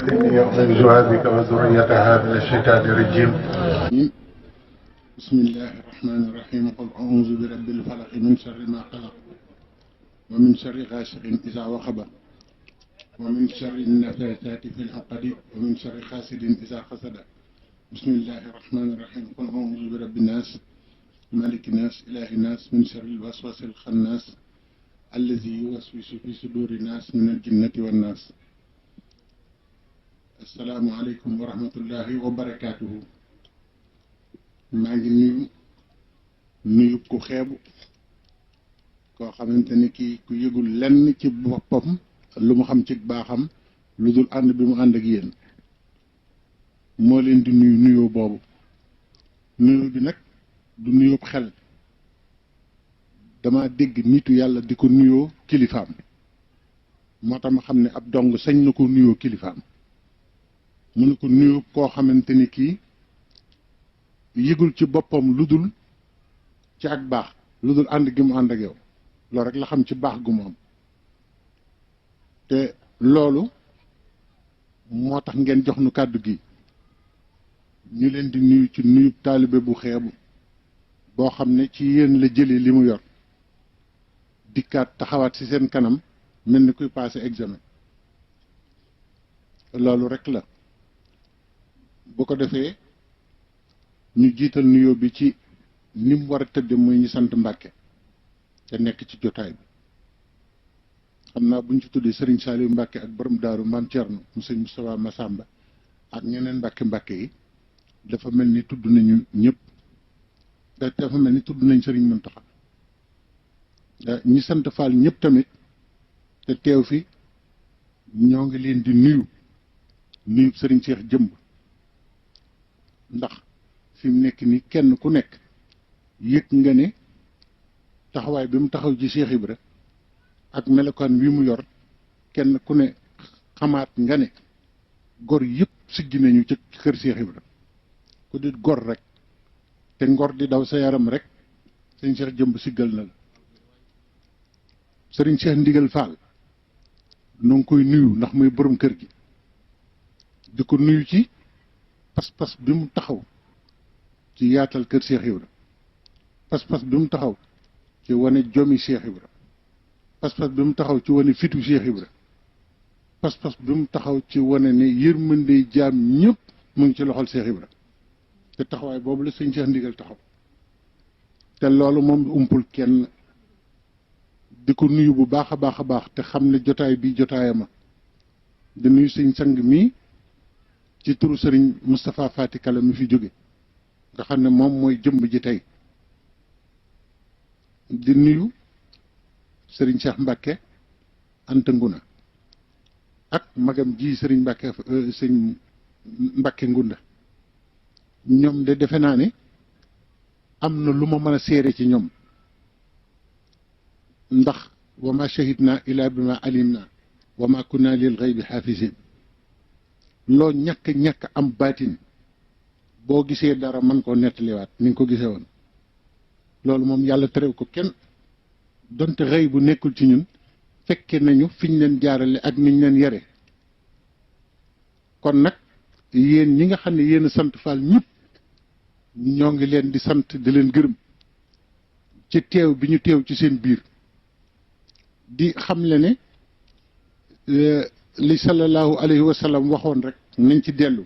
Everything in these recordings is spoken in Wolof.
إني أخرجها بك وذريتها من الشيطان الرجيم. بسم الله الرحمن الرحيم. قل أعوذ برب الفلق من شر ما خلق ومن شر غاسق إذا وقب ومن شر النفاثات في العقد ومن شر حاسد إذا حسد. بسم الله الرحمن الرحيم. قل أعوذ برب الناس ملك الناس إله الناس من شر الوسواس الخناس الذي يوسوس في صدور الناس من الجنة والناس. السلام عليكم ورحمة الله وبركاته. maa ngi nuyu ku xeebu koo xamante ni kii ku yëgul lenn ci boppam lu mu xam ci baaxam lu dul ànd bi mu ànd ak yéen moo leen di nuyoo boobu. nuyoo bi nag du nuyoo xel, dama dégg nitu yàlla di ko nuyoo kilifaam, moo tax ma xam ne ab dong sañ na ko nuyoo kilifaam. mu ne ko nuyoo koo xamante ni kii yëgul ci boppam lu dul ci ak baax, lu dul ànd gi mu ànd ak yow, loolu rek la xam ci baax gu mu am. te loolu moo tax ngeen jox nu kàddu gi. ñu leen di nuyu ci nuyu taalibe bu xeebu boo xam ne ci yéen la jëlee li mu yor, dikkaat taxawaat ci seen kanam mel ni kuy passé examen. loolu rek la. bu ko defee ñu jiital nuyoo bi ci ni mu war a tëdde muy ñu sant Mbàkke te nekk ci jotaay bi. xam naa bu ñu ci tuddee Sëriñ Saliou Mbàkke ak borom daaru Maam Cerno mu sëñ Moustapha Massamba ak ñeneen Mbàkke yi, dafa mel ni tudd nañu ñëpp. dafa mel ni tudd nañ Sëriñ Muntaxa. ñi sant Fall ñëpp tamit te teew fi ñoo ngi leen di nuyu Sëriñ Cheikh Jëmb, ndax fi mu nekk ni kenn ku nekk yëg nga ne taxawaay bi mu taxaw ci Cheikh Ibra ak melokaan wi mu yor, kenn ku ne xamaat nga ne gor yëpp siggi nañu ci kër Cheikh Ibra. ku di gor rek te ngor di daw sa yaram rek sëñ Cheikh Jëmb siggal na la. sëriñ Cheikh Ndigal Fall noo ngi koy nuyu ndax muy borom kër gi, di ko nuyu ci pas-pas bi mu taxaw ci yaatal kër Cheikh Ibra, pas-pas bi mu taxaw ci wane jomi Cheikh Ibra, pas-pas bi mu taxaw ci wane fitu Cheikh Ibra, pas-pas bi mu taxaw ci wane ne yërmande jaam ñëpp mu ngi ci loxol Cheikh Ibra. te taxawaay boobu la sëñ Cheikh Ndigal taxaw, te loolu moom umpul kenn. di ko nuyu bu baax a baax te xam ne jotaay bi jotaayama. di nuyu sëñ sang mii ci turu sëriñ Moustapha Fati Kala mi fi jóge, nga xam ne moom mooy jëmb ji tey. di nuyu sëriñ Cheikh Mbacke Anta Nguna ak magam ji sëriñ Mbacke Ngunda. ñoom de defe naa ne am na lu ma mën a seere ci ñoom, ndax wa ma shahidna illa bi ma alimna wa ma kunna lil ghaybi haafizin. loo ñàkk am baatin boo gisee dara mën koo nettaliwaat ni nga ko gisee woon. loolu moom yàlla terew ko kenn, donte xëy bu nekkul ci ñun fekke nañu fiñ leen jaarale ak niñ leen yare. kon nag yéen ñi nga xam ne yéen a sant Fall ñëpp ñoo ngi leen di sant di leen gërëm ci teew bi ñu teew ci seen biir. di xam le ne li sallallahu alayhi wa sallam waxoon rek nañ ci dellu,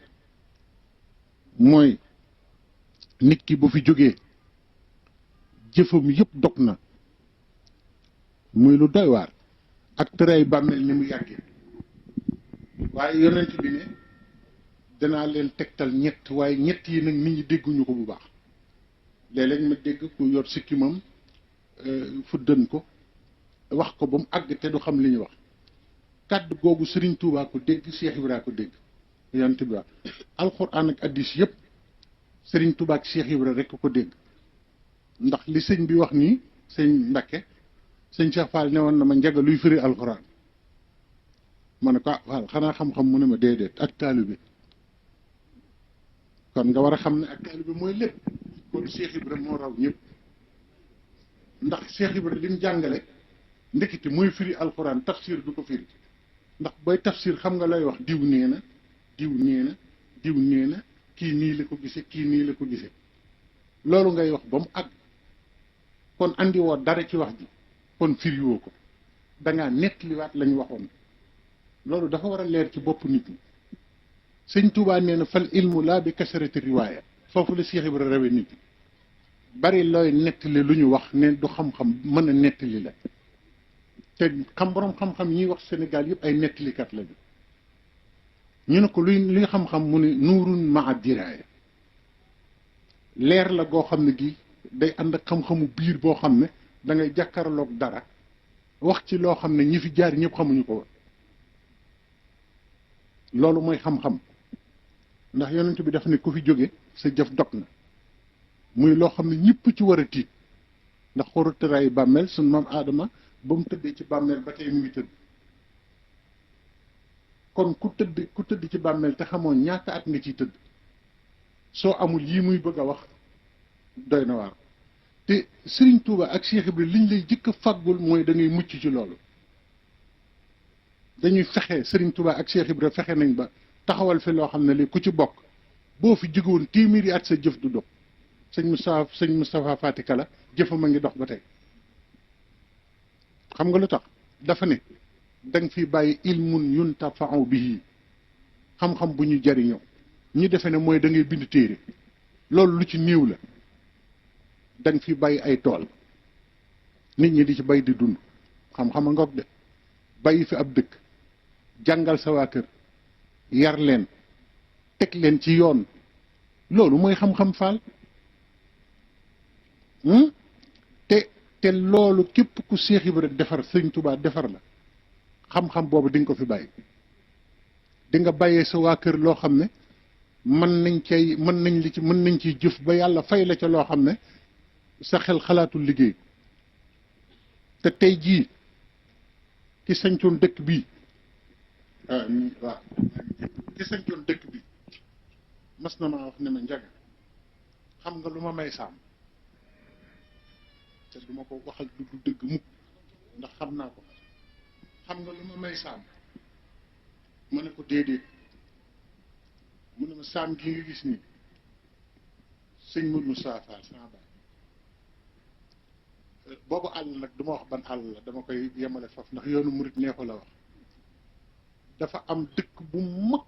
mooy nit ki bu fi jógee jëfam yëpp dog na. muy lu doy waar ak tëraay bàmmeel ni mu yàggee. waaye yonent bi ne danaa leen tegtal ñett, waaye ñett yi nag nit ñi dégguñu ko bu baax. léeg-léeg ma dégg ku yor sikkimam fuddën ko wax ko ba mu àgg te du xam li ñu wax. kàddu googu Serigne Touba ko dégg, Cheikh Ibra ko dégg, yonent bi wax. alxuraan ak addis yëpp Serigne Touba ak Cheikh Ibra rek ko dégg. ndax li sëñ bi wax nii sëñ Mbacke, sëñ Cheikh Fall ne woon na ma njaga luy firi alxuraan. ma ne ko Fall xanaa xam-xam mu ne ma déedéet ak taalibe. kon nga war a xam ne ak taalibe mooy lépp. kon Cheikh Ibra moo raw ñëpp, ndax Cheikh Ibra li mu jàngale ndekete mooy firi alxuraan, tafsir du ko firi. ndax booy tafsir xam nga lay wax diw nee na diw nee na diw nee na kii nii la ko gisee kii nii la ko gisee loolu ngay wax ba mu àgg kon andi woo dara ci wax ji kon firiwoo ko dangaa nettaliwaat la ñu waxoon loolu dafa war a leer ci bopp nit ñi sëñ Tuubaa nee na fal ilmu laa bi kasarati riwaaya foofu la Cheikh Ibra rawe nit ñi bari looy nettali lu ñu wax ne du xam-xam mën a nettali la te xam borom xam-xam yi ñuy wax Sénégal yëpp ay nettalikat lañu ñu ne ko luy xam-xam mu ne nuurun maa diraaya leer la goo xam ne gi day ànd ak xam-xamu biir boo xam ne da ngay jàkkaarloog dara wax ci loo xam ne ñi fi jaar ñëpp xamuñu ko woon loolu mooy xam-xam ndax yonent bi daf ne ku fi jóge sa jëf dog na muy loo xam ne ñëpp ci war a tiit ndax xorotëraayu bàmmeel suñ maam aadama ba mu tëddee ci bàmmeel ba tey mu ngi tëdd kon ku tëdd ci bàmmeel te xamoon ñaata at nga ciy tëdd soo amul yii muy bëgg a wax doy na waar te Serigne Touba ak Cheikh Ibrahima liñ lay jëkk a fàggul mooy da ngay mucc ci loolu dañuy fexe Serigne Touba ak Cheikh Ibrahima fexe nañ ba taxawal fi loo xam ne li ku ci bokk boo fi jógewoon téeméeri at sa jëf du dog sëñ Moustapha Fatika la jëfam a ngi dox ba tey xam nga lu tax dafa ne danga fi bàyyi ilmun yuntafa'u bihi xam-xam bu ñu jariñoo ñi defe ne mooy da ngay bind téere loolu lu ci néew la danga fi bàyyi ay tool nit ñi di ci bay di dund xam-xam a ngoog de bàyyi fi ab dëkk jàngal sa waa kër yar leen teg leen ci yoon loolu mooy xam-xam faal te loolu képp ku Cheikh Ibra defar Sëñ Tuubaa defar la xam-xam boobu di nga ko fi bàyyi di nga bàyyee sa waa kër loo xam ne mën nañ ciy jëf ba yàlla fay la ca loo xam ne sa xel xalaatul liggéey te tey jii ki sañcoon dëkk bii waaw ki sañcoon dëkk bi mas na maa wax ne ma njaga xam nga lu ma may saam te du ma ko waxal du dëgg mukk ndax xam naa ko xam nga lu ma may saam ma ne ko déedéet mu ne ma saam gi nga gis nii sëñ Mourou Moussa Fall sama baay boobu àll nag du ma wax ban àll la dama koy yemale foofu ndax yoonu murit neexu la wax dafa am dëkk bu mag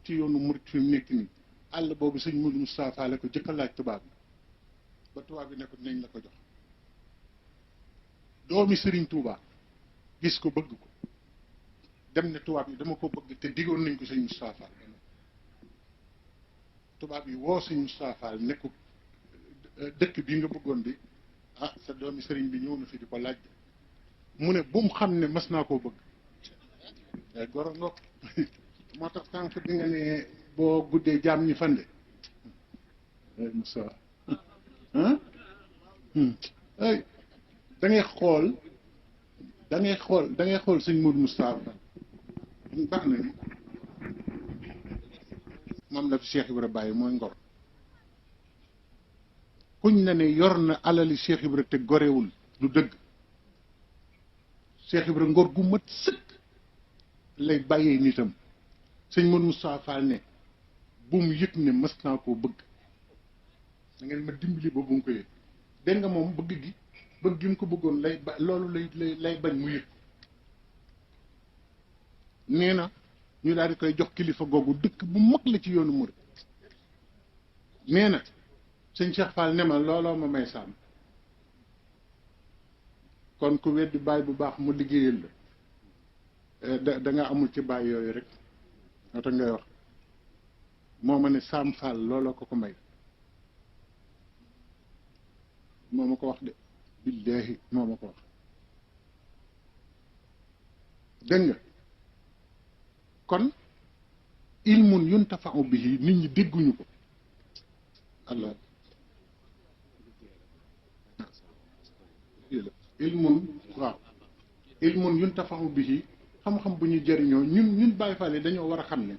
ci yoonu murit fi mu nekk nii àll boobu sëñ Mourou Moussa Fall ko jëkk a laaj tubaab bi ba tubaab bi ne ko dinañ la ko jox doomi Serigne Touba gis ko bëgg ko dem ne tubaab yi dama ko bëgg te diggoon nañ ko sëñ Moustapha Fall tubaab yi woo sëñ Moustapha Fall ne ko dëkk bi nga bëggoon bi ah sa doomi sëriñ bi ñëw na fi di ko laaj mu ne bu mu xam ne mas naa koo bëgg ay goro ngoog moo tax sànq bi nga ne boo guddee jaam ñi fande ay Moustapha ay da ngay xool sëñ Mourou Moustapha baax na ni moom la fi Cheikh Ibra bàyyi mooy ngor kuñ na ne yor na alali Cheikh Ibra te gorewul du dëgg Cheikh Ibra ngor gu mat sëkk lay bàyyee nitam sëñ Mourou Moustapha Fall ne bu mu yëg ne mas naa koo bëgg da ngeen ma dimbali ba bu mu ko yëg dégg nga moom bëgg gi mu ko bëggoon loolu lay bañ mu yëg nee na ñu daal di koy jox kilifa googu dëkk bu mag la ci yoonu murid nee na sëñ Cheikh Fall ne ma looloo ma may sàmm kon ku weddi baay bu baax mu liggéeyal la da nga amul ci baay yooyu rek moo tax ngay wax moo ma ne Sam Fall looloo ko may moo ma ko wax de billaahi moo ma ko wax dégg nga kon ilmun yuntafa'u bihi nit ñi dégguñu ko allah ilmun yuntafa'u bihi xam-xam bu ñu jëriñoo ñun Baay Faal yi dañoo war a xam ne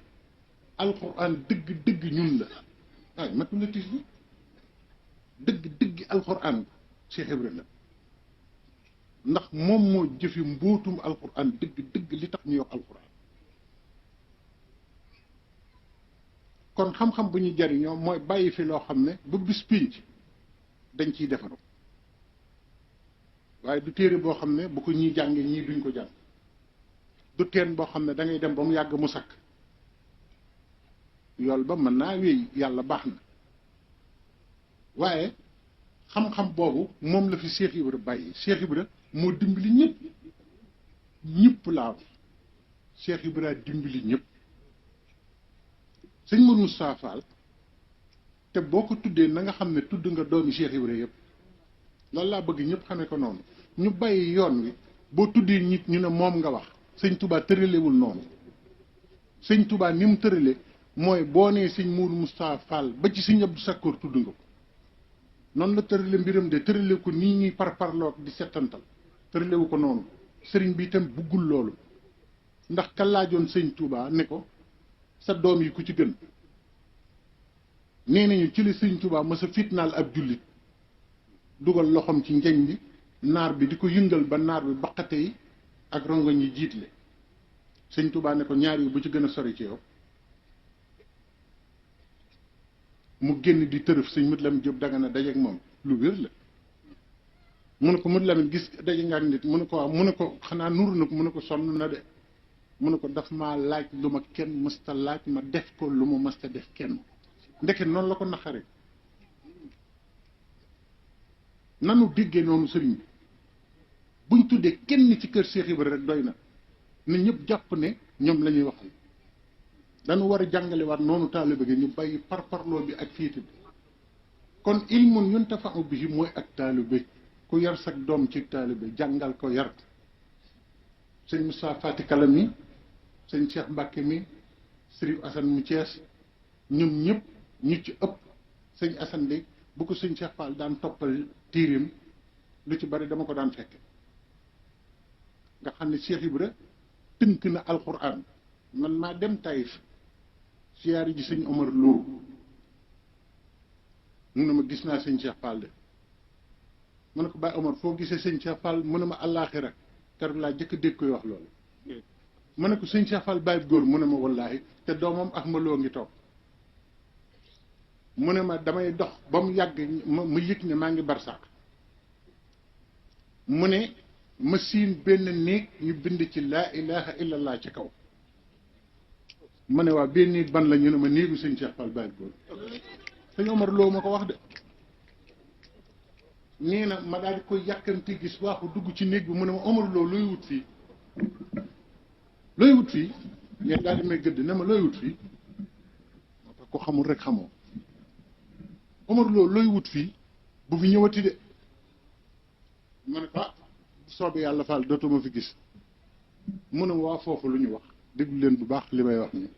alquran dëgg ñun la waaye matu la tis bi dëgg alquran Cheikh Ibra la ndax moom moo jëfi mbóotum alquran dëgg li tax ñuy wax alquran kon xam-xam bu ñu jariñoo mooy bàyyi fi loo xam ne bu bis pinc dañ ciy defaru waaye du téere boo xam ne bu ko ñii jànge ñii duñ ko jàng du teen boo xam ne da ngay dem ba mu yàgg mu sakk yool ba mën naa wéy yàlla baax na waaye xam-xam boobu moom la fi Cheikh Ibra bàyyi Cheikh Ibra moo dimbali ñëpp ñëpp laa wax Cheikh Ibra dimbali ñëpp sëñ Mourou Moustapha Fall te boo ko tuddee na nga xam ne tudd nga doomi Cheikh Ibra yëpp loolu laa bëgg ñëpp xamee ko noonu ñu bàyyi yoon wi boo tuddee nit ñu ne moom nga wax sëñ Touba tëralewul noonu sëñ Touba ni mu tërale mooy boo nee sëñ Mourou Moustapha Fall ba ci sëñ Abdou Sakkoor tudd nga ko noonu la tërale mbiram de tërale ko nii ñuy parparloog di settantal tëralewu ko noonu sëriñ bi itam buggul loolu ndax ka laajoon sëñ Touba ne ko sa doom yi ku ci gën nee nañu ci la sëñ Touba ma sa fitnaal ab jullit dugal loxoom ci njeñ bi naar bi di ko yëngal ba naar bi baqate yi ak rongoñ yi jiitle sëñ Touba ne ko ñaar yi bu ci gën a sori ci yow mu génn di tërëf sëñ Mët Lamin Jóob Dagana dajeeg moom lu wér la mu ne ko Mët Lamin gis daje nga ak nit mu ne ko waaw mu ne ko xanaa nuru na ko mu ne ko sonn na de mu ne ko daf maa laaj lu ma kenn mësta laaj ma def ko lu ma mësta def kenn ndeke noonu la ko naqare nanu déggee noonu sëriñ bi buñ tuddee kenn ci kër Cheikh Ibra rek doy na ñëpp jàpp ne ñoom la ñuy waxal dañu war a jàngalewaat noonu taalibe gi ñu bàyyi parparloo bi ak fiiti bi kon ilmun yuntafa'u bihi mooy ak taalibe ku yar sag doom ci taalibe jàngal ko yar sëñ Moussa Fati Kala mi sëñ Cheikh Mbacke mi Sëriñ Assane mu Thiès ñoom ñëpp ñu ci ëpp sëñ Assane de bu ko sëñ Cheikh Fall daan toppal tiirim lu ci bari dama ko daan fekke nga xam ne Cheikh Ibra tënk na alxuraan man maa dem Taïf siyaari ji sëñ Omar Lo mu ne ma gis naa sëñ Cheikh Fall de mu ne ko Baye Omar foo gisee sëñ Cheikh Fall mu ne ma àllaaxira keroog laa jëkk dégg koy wax loolu mu ne ko sëñ Cheikh Fall Baye góor mu ne ma wallaahi te doomam ak ma loo ngi toog mu ne ma damay dox ba mu yàgg ma yëg ne maa ngi barsàq mu ne ma siin benn néeg ñu bind ci laa ilaha illallah ci kaw ma ne waa benn néeg ban la ñu ne ma néegu sëñ Cheikh Fall Baye góor sëñ Omar Lo ma ko wax de nee na ma daal di koy yàkkamti gis waaxu dugg ci néeg bi mu ne ma Omar Lo looy wut fii looy wut fii ngeen daal di may gëdd ne ma looy wut fii moo tax ko xamul rek xamoo Omar Lo looy wut fii bu fi ñëwati de ma ne ko soobee yàlla Fall dootuma fi gis mu ne ma waa foofu lu ñu wax déglu leen bu baax li may wax nii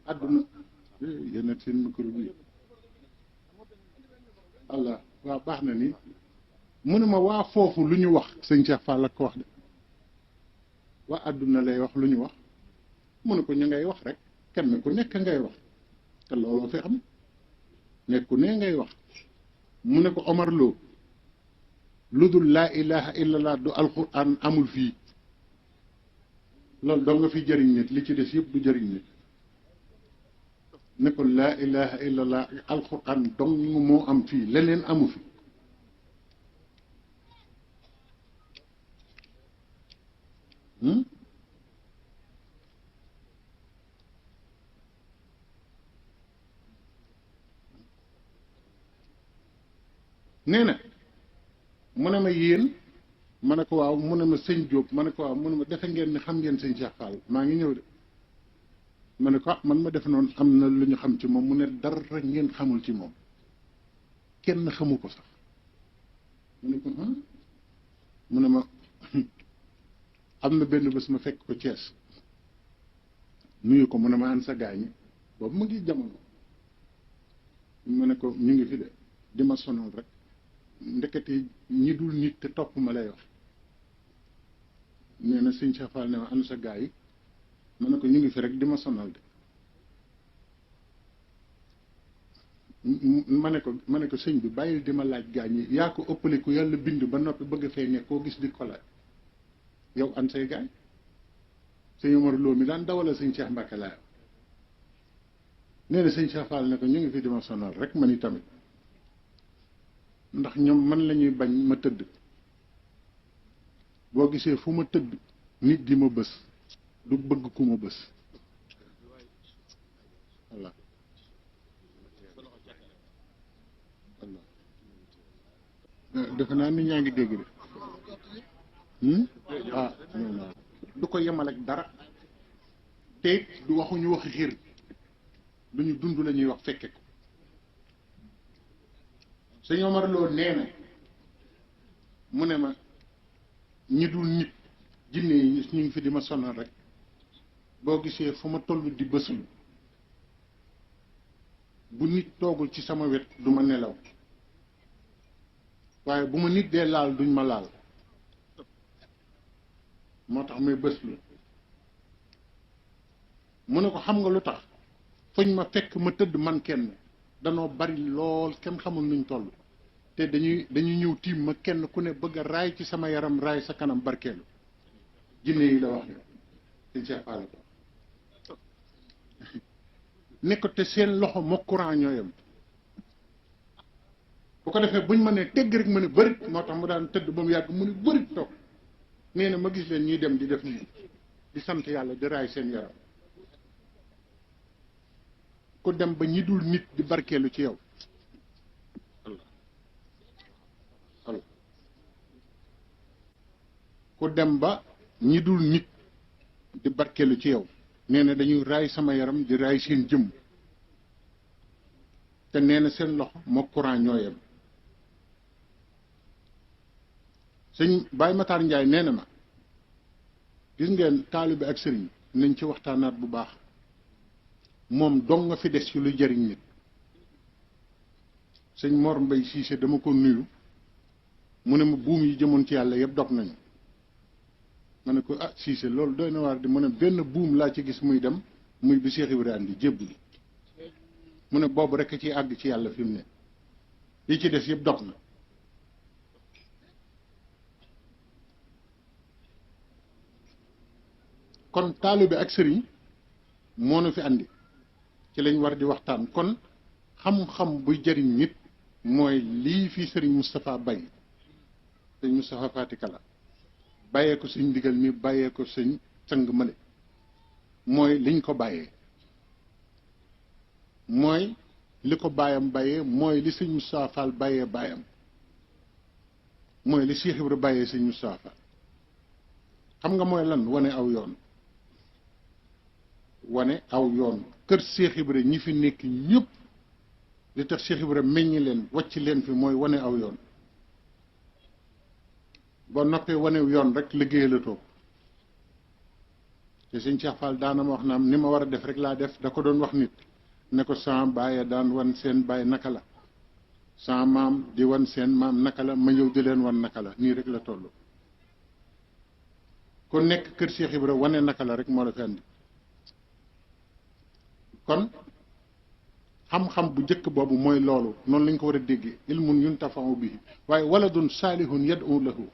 àdduna yéen seen micro bi Allah waaw baax na ni mu ne ma waa foofu lu ñu wax sëñ Cheikh Fall ak ko wax de waa àdduna lay wax lu ñu wax mu ne ko ñu ngay wax rek kenn ku nekk ngay wax te looloo fi am nekku ne ngay wax mu ne ko Omar Lo lu dul laa ilaha illallah du alquran amul fii loolu doo nga fi jëriñ nit li ci des yëpp du jëriñ nit ne ko laa ilaha illallah alquran dong moo am fii leneen amu fi nee na mu ne ma yéen ma ne ko waaw mu ne ma sëñ Diop ma ne ko waaw mu ne ma defe ngeen ni xam ngeen sëñ Cheikh Fall maa ngi ñëw de ma ne ko man ma def noonu am na lu ñu xam ci moom mu ne dara ngeen xamul ci moom kenn xamu ko sax mu ne ko mu ne ma am na benn bés ma fekk ko Thiès nuyu ko mu ne ma an sa gaañi boobu mu ngi jamono ma ne ko ñu ngi fi de di ma sonal rek ndekete ñi dul nit te topp ma lay wax nee na sëñ Cheikh Fall ne ma an sa gaa yi ma ne ko ñu ngi fi rek di ma sonal de ma ne ko sëñ bi bàyyil di ma laaj gaañ yi yaa ko ëppale ku yàlla bind ba noppi bëgg a feeñee koo gis di ko laaj yow an say gaañ sëñ Omar Lo mi daan dawala sëñ Cheikh Mbacke laa nee na sëñ Cheikh Fall ne ko ñu ngi fi di ma sonal rek man itamit ndax ñoom man la ñuy bañ ma tëdd boo gisee fu ma tëdd nit di ma bës du bëgg ku ma bës voilà defe naa nit ñaa ngi dégg de ah du ko yemal ak dara te du waxuñu waxi xiir lu ñu dund la ñuy wax fekke ko sëñ Omar Lo nee na mu ne ma ñi dul nit jinne yi ñu ngi fi di ma sonal rek boo gisee fu ma toll di bësul bu nit toogul ci sama wet du ma nelaw waaye bu ma nit dee laal duñ ma laal moo tax may bës lu mu ne ko xam nga lu tax fuñ ma fekk ma tëdd man kenn danoo bari lool kenn xamul nuñ toll te dañuy ñëw tiim ma kenn ku ne bëgg a raay ci sama yaram raay sa kanam barkeelu jinne yi la wax ne dañ see faale ko ne ko te seen loxo moo courant ñooyam bu ko defee buñ ma ne tegg rek ma ne bërit moo tax mu daan tëdd ba mu yàgg mu ne bërit toog nee na ma gis leen ñuy dem di def nii di sant yàlla di raay seen yaram ku dem ba ñi dul nit di barkeelu ci yow ku dem ba ñi dul nit di barkeelu ci yow nee na dañuy raay sama yaram di raay seen jëm te nee na seen loxo moo courant ñooyam sëñ Baye Matar Ndiaye nee na ma gis ngeen taalibe ak sëriñ nañ ci waxtaanaat bu baax moom dong nga fi des ci lu jëriñ nit sëñ Mor Mbay Siise dama ko nuyu mu ne ma buum yi jëmoon ci yàlla yëpp dog nañu ma ne ko ah Siise loolu doy na waar di mu ne benn buum laa ci gis muy dem muy bi Cheikh Ibrahima di jébbuli mu ne boobu rekk ci àgg ci yàlla fi mu ne yi ci des yëpp dog na kon taalibe ak sëriñ moo nu fi andi ci lañ war di waxtaan kon xam-xam buy jëriñ nit mooy lii fii sëriñ Moustapha bay sëñ Moustapha Fatika la bàyyee ko sëñ ndigal mi bàyyee ko sëñ sang male mooy liñ ko bàyyee mooy li ko baayam bàyyee mooy li sëñ Moustapha Fall bàyyee baayam mooy li Cheikh Ibra bàyyee sëñ Moustapha Fall xam nga mooy lan wane aw yoon wane aw yoon kër Cheikh Ibra ñi fi nekk ñëpp li tax Cheikh Ibra meññi leen wàcc leen fi mooy wane aw yoon ba noppee wane yoon rek liggéey la toog te sëñ Cheikh Fall daana ma wax naam ni ma war a def rek laa def da ko doon wax nit ne ko sama baay daan wan seen baay naka la sama maam di wan seen maam naka la ma ñëw di leen wan naka la nii rek la toll ku nekk kër Cheikh Ibra wane naka la rek moo la fi andi kon xam-xam bu njëkk boobu mooy loolu noonu lañ ko war a déggee ilmun yuntafa'u bihi waaye waladun saalihun yad'u lahu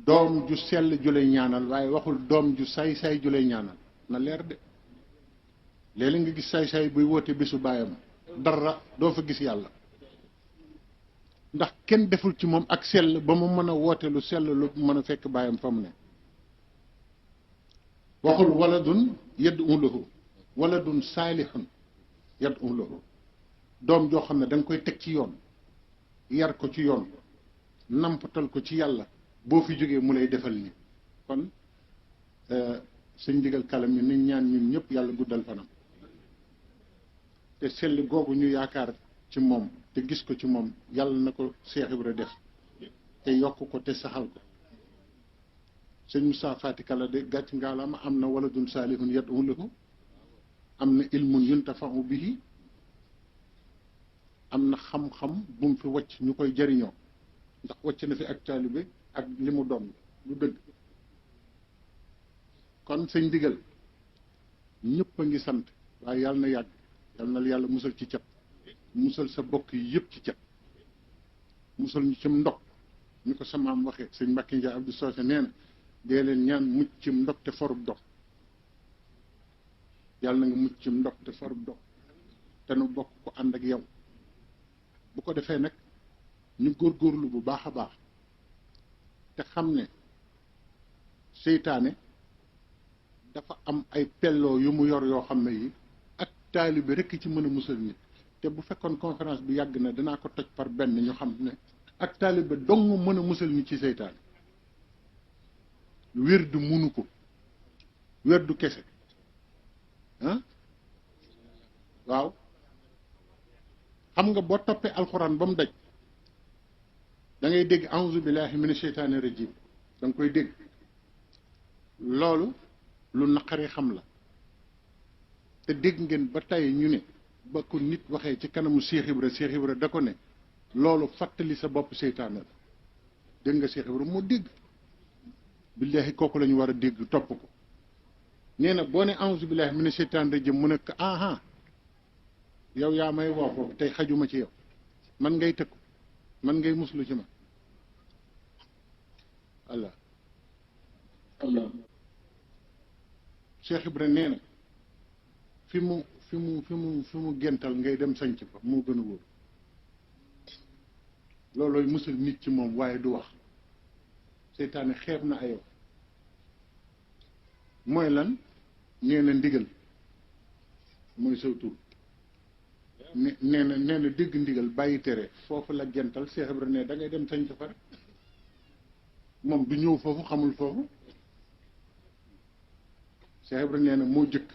doom ju sell ju lay ñaanal waaye waxul doom ju saay-saay ju lay ñaanal na leer de léeg-léeg nga gis saay-saay buy woote bésu baayam dara doo fa gis yàlla ndax kenn deful ci moom ak sell ba mu mën a woote lu sell lu mën a fekk baayam fa mu ne waxul waladun yad'u lahu waladun saalihun yad'u lahu doom joo xam ne da nga koy teg ci yoon yar ko ci yoon nampatal ko ci yàlla boo fi jógee mu lay defal ni kon sëñ ndigal kalam yi nañ ñaan ñun ñëpp yàlla guddal fanam te sell googu ñu yaakaar ci moom te gis ko ci moom yàlla na ko Cheikh Ibra def te yokk ko te saxal ko sëñ Moussa Fatika la de gàcc ngaalaama am na waladun saalihun yad'u lahu am na ilmun yuntafa'u bihi am na xam-xam bu mu fi wacc ñu koy jariñoo ndax wacc na fi ak taalibe ak li mu doon lu dëgg kon sëñ ndigal ñëpp a ngi sant waaye yàlla na yàgg yàlla na yàlla musal ci cat musal sa bokk yi yëpp ci cat musal ñu cim ndog ñu ko samaam waxee sëñ Mbàkke Njaay Abdou Socé nee na dee leen ñaan mucc cim ndog te forub dog yàlla na nga mucc ci ndox te farub dox te nu bokk ko ànd ak yow bu ko defee nag ñu góorgóorlu bu baax a baax te xam ne seytaane dafa am ay pelloo yu mu yor yoo xam ne yi ak taalibe rekk ci mën a musal nit te bu fekkoon conférence bi yàgg na danaa ko toj par benn ñu xam ne ak taalibe dong mën a musal nit ci seytaane wér du munu ko wér du kese ah waaw xam nga boo toppee alxuraan ba mu daj da ngay dégg a'uuzu billahi mina sheytaani rajim da nga koy dégg loolu lu naqaree xam la te dégg ngeen ba tey ñu ne ba ko nit waxee ci kanamu Cheikh Ibra da ko ne loolu fàttali sa bopp seytaane la dégg nga Cheikh Ibra moo dégg billahi kooku la ñu war a dégg topp ko nee na boo ne a'uuzu billahi mina sheytaani rajim mu ne ko aha yow yaa may woo foofu tey xajuma ci yow man ngay tëkku man ngay muslu ci ma Allah Allah Cheikh Ibra nee na fi mu gental ngay dem sanc fa moo gën a wóor loolooy musal nit ci moom waaye du wax seytaane xeeb na ayow mooy lan nee na ndigal mooy saw tur nee na dégg ndigal bàyyi tere foofu la gental Cheikh Ibra ne da ngay dem sanc fa rek moom du ñëw foofu xamul foofu Cheikh Ibra nee na moo jëkk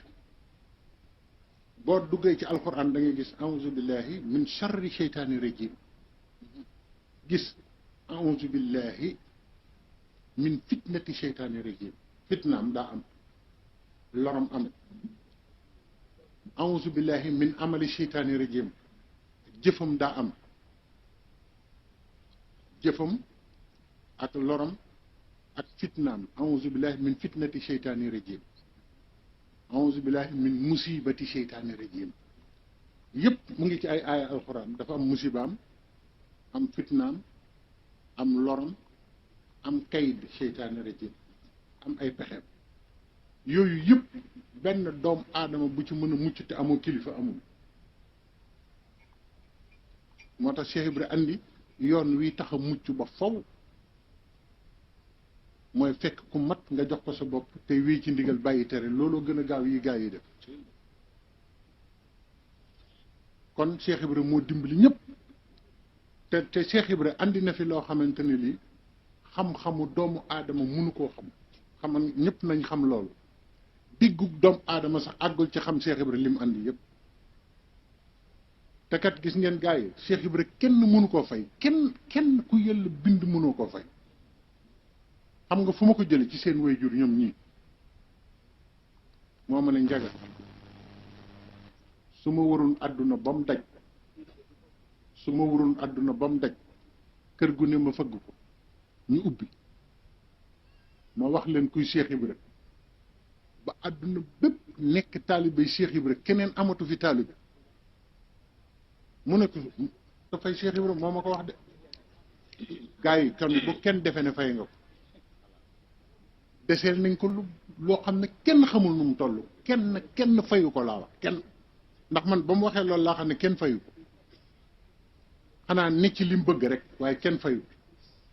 boo duggee ci alquran da ngay gis a'uuzu billahi min charri sheytaani rajim gis a'uuzu billahi min fitnati sheytaani rajim fitnaam daa am lorom am a'uuzu billahi min amali sheytaani rajim jëfam daa am jëfam ak lorom ak fitnaam a'uuzu billahi min fitnati sheytaani rajim a'uuzu billahi min musibati sheytaani rajim yëpp mu ngi ci ay aaya alxuraan dafa am musibaam am fitnaam am loram am kayd sheytaani rajim am ay pexeem yooyu yëpp benn doom aadama bu ci mën a mucc te amoo kilifa amul moo tax Cheikh Ibra andi yoon wi tax a mucc ba faw mooy fekk ku mat nga jox ko sa bopp te wii ci ndigal bàyyi tere looloo gën a gaaw yi gaa yi def kon Cheikh Ibra moo dimbali ñëpp te Cheikh Ibra andi na fi loo xamante ne lii xam-xamu doomu aadama mënu koo xaman ñëpp nañ xam loolu diggu doomu aadama sax àggul ci xam Cheikh Ibra li mu andi yëpp te kat gis ngeen gaa yi Cheikh Ibra kenn mënu koo fay kenn ku yëll bind mënoo koo fay xam nga fu ma ko jële ci seen waajur ñoom ñii moo ma ne njaga su ma waroon àdduna ba mu daj su ma waroon àdduna ba mu daj kër gu ne ma fëgg ko ñu ubbi ma wax leen kuy Cheikh Ibra ba àdduna bépp nekk taalibe Cheikh Ibra keneen amatu fi taalibe mu ne ko dafay Cheikh Ibra moo ma ko wax de gars yi kon bu kenn defe ne fay nga ko deseel nañ ko loo xam ne kenn xamul nu mu toll kenn fayu ko laa wax kenn ndax man ba mu waxee loolu laa xam ne kenn fayu ko xanaa ne ci li mu bëgg rek waaye kenn fayu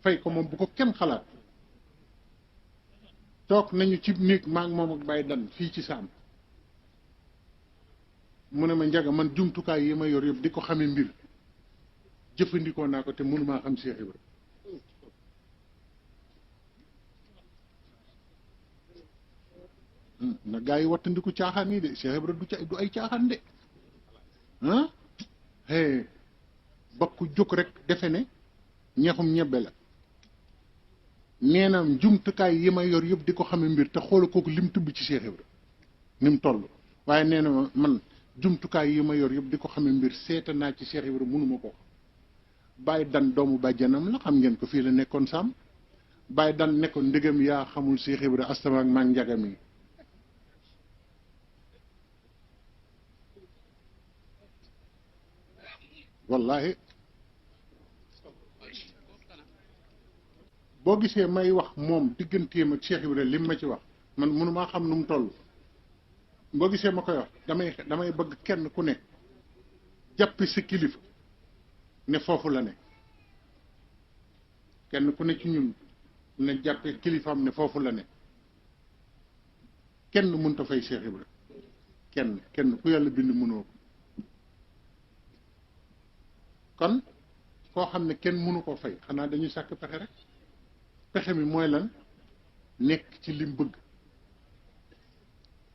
fay ko moom bu ko kenn xalaat toog nañu ci néeg maa ngi moom ak bàyyi dan fii ci saam mu ne ma njaga man jumtukaay yi ma yor yëpp di ko xamee mbir jëfandikoo naa ko te mënumaa xam Cheikh Ibra na gaa yi wattandiku caaxaan yi de Cheikh Ibra du ay caaxaan de ah bakku jóg rek defe ne ñeexum ñebbe la nee na jumtukaay yi ma yor yëpp di ko xame mbir te xoola kooku lim tubb ci Cheikh Ibra ni mu toll waaye nee na man jumtukaay yi ma yor yëpp di ko xame mbir seeta naa ci Cheikh Ibra mënuma ko bàyyi dan doomu bàjjanam la xam ngeen ko fii la nekkoon saam bàyyi dan nekkoon ndegam yaa xamul Cheikh Ibra astama ak maa njagam yi wallahi boo gisee may wax moom digganteem ak Cheikh Ibra lim ma ci wax man mënumaa xam nu mu toll boo gisee ma koy wax damay bëgg kenn ku ne jàppi sa kilifa ne foofu la ne kenn ku ne ci ñun ne jàppe kilifaam ne foofu la ne kenn mënta fay Cheikh Ibra kenn ku yàlla bind mënoo ko kon koo xam ne kenn mënu ko fay xanaa dañuy sàkk pexe rek pexe mi mooy lan nekk ci lim bëgg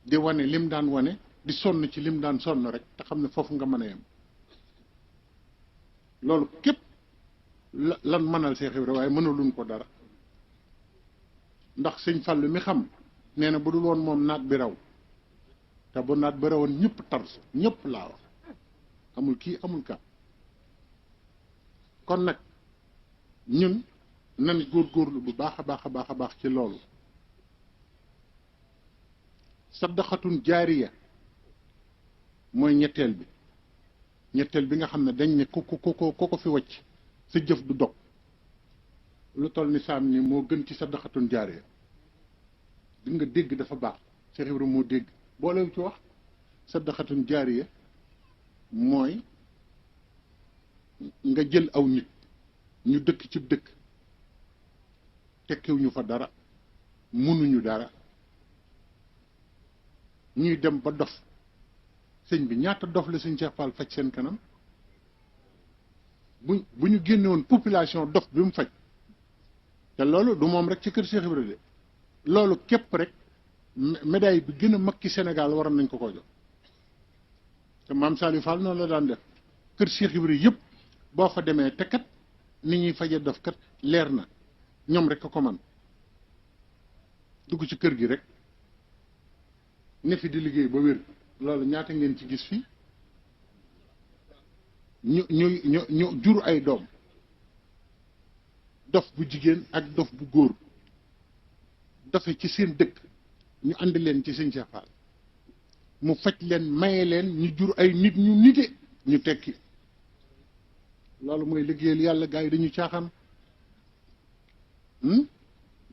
di wane lim daan wane di sonn ci lim daan sonn rek te xam ne foofu nga mën a yem loolu képp lan mënal Cheikh Ibra waaye mënaluñ ko dara ndax sëñ Fallu mi xam nee na bu dul woon moom naat bi raw te bu naat bi rawoon ñëpp tarsu ñëpp laa wax amul kii amul ka kon nag ñun nan góorgóorlu bu baax a baax a baax a baax ci loolu saddaxatun jaariya mooy ñetteel bi nga xam ne dañ ne ku ko fi wacc sa jëf du dog lu toll ni saam ni moo gën ci saddaxatun jaariya di nga dégg dafa baax Cheikh Ibra moo dégg boolewu ci wax saddaxatun jaariya mooy nga jël aw nit ñu dëkk ci dëkk tekkiwuñu fa dara mënuñu dara ñuy dem ba dof sëñ bi ñaata dof la sëñ Cheikh Fall faj seen kanam bu ñu génne woon population dof bi mu faj te loolu du moom rek ci kër Cheikh Ibra de loolu képp rek médaille bi gën a mag ci Sénégal waroon nañ ko jox te maam Saliou Fall noonu la daan def kër Cheikh Ibra yëpp boo fa demee te kat ni ñuy faje dof kat leer na ñoom rek ko man dugg ci kër gi rek ne fi di liggéey ba wér loolu ñaata ngeen ci gis fii ñu jur ay doom dof bu jigéen ak dof bu góor dofe ci seen dëkk ñu andi leen ci sëñ Cheikh Fall mu faj leen maye leen ñu jur ay nit ñu nite ñu tekki loolu mooy liggéeyal yàlla gars yi dañu caaxaan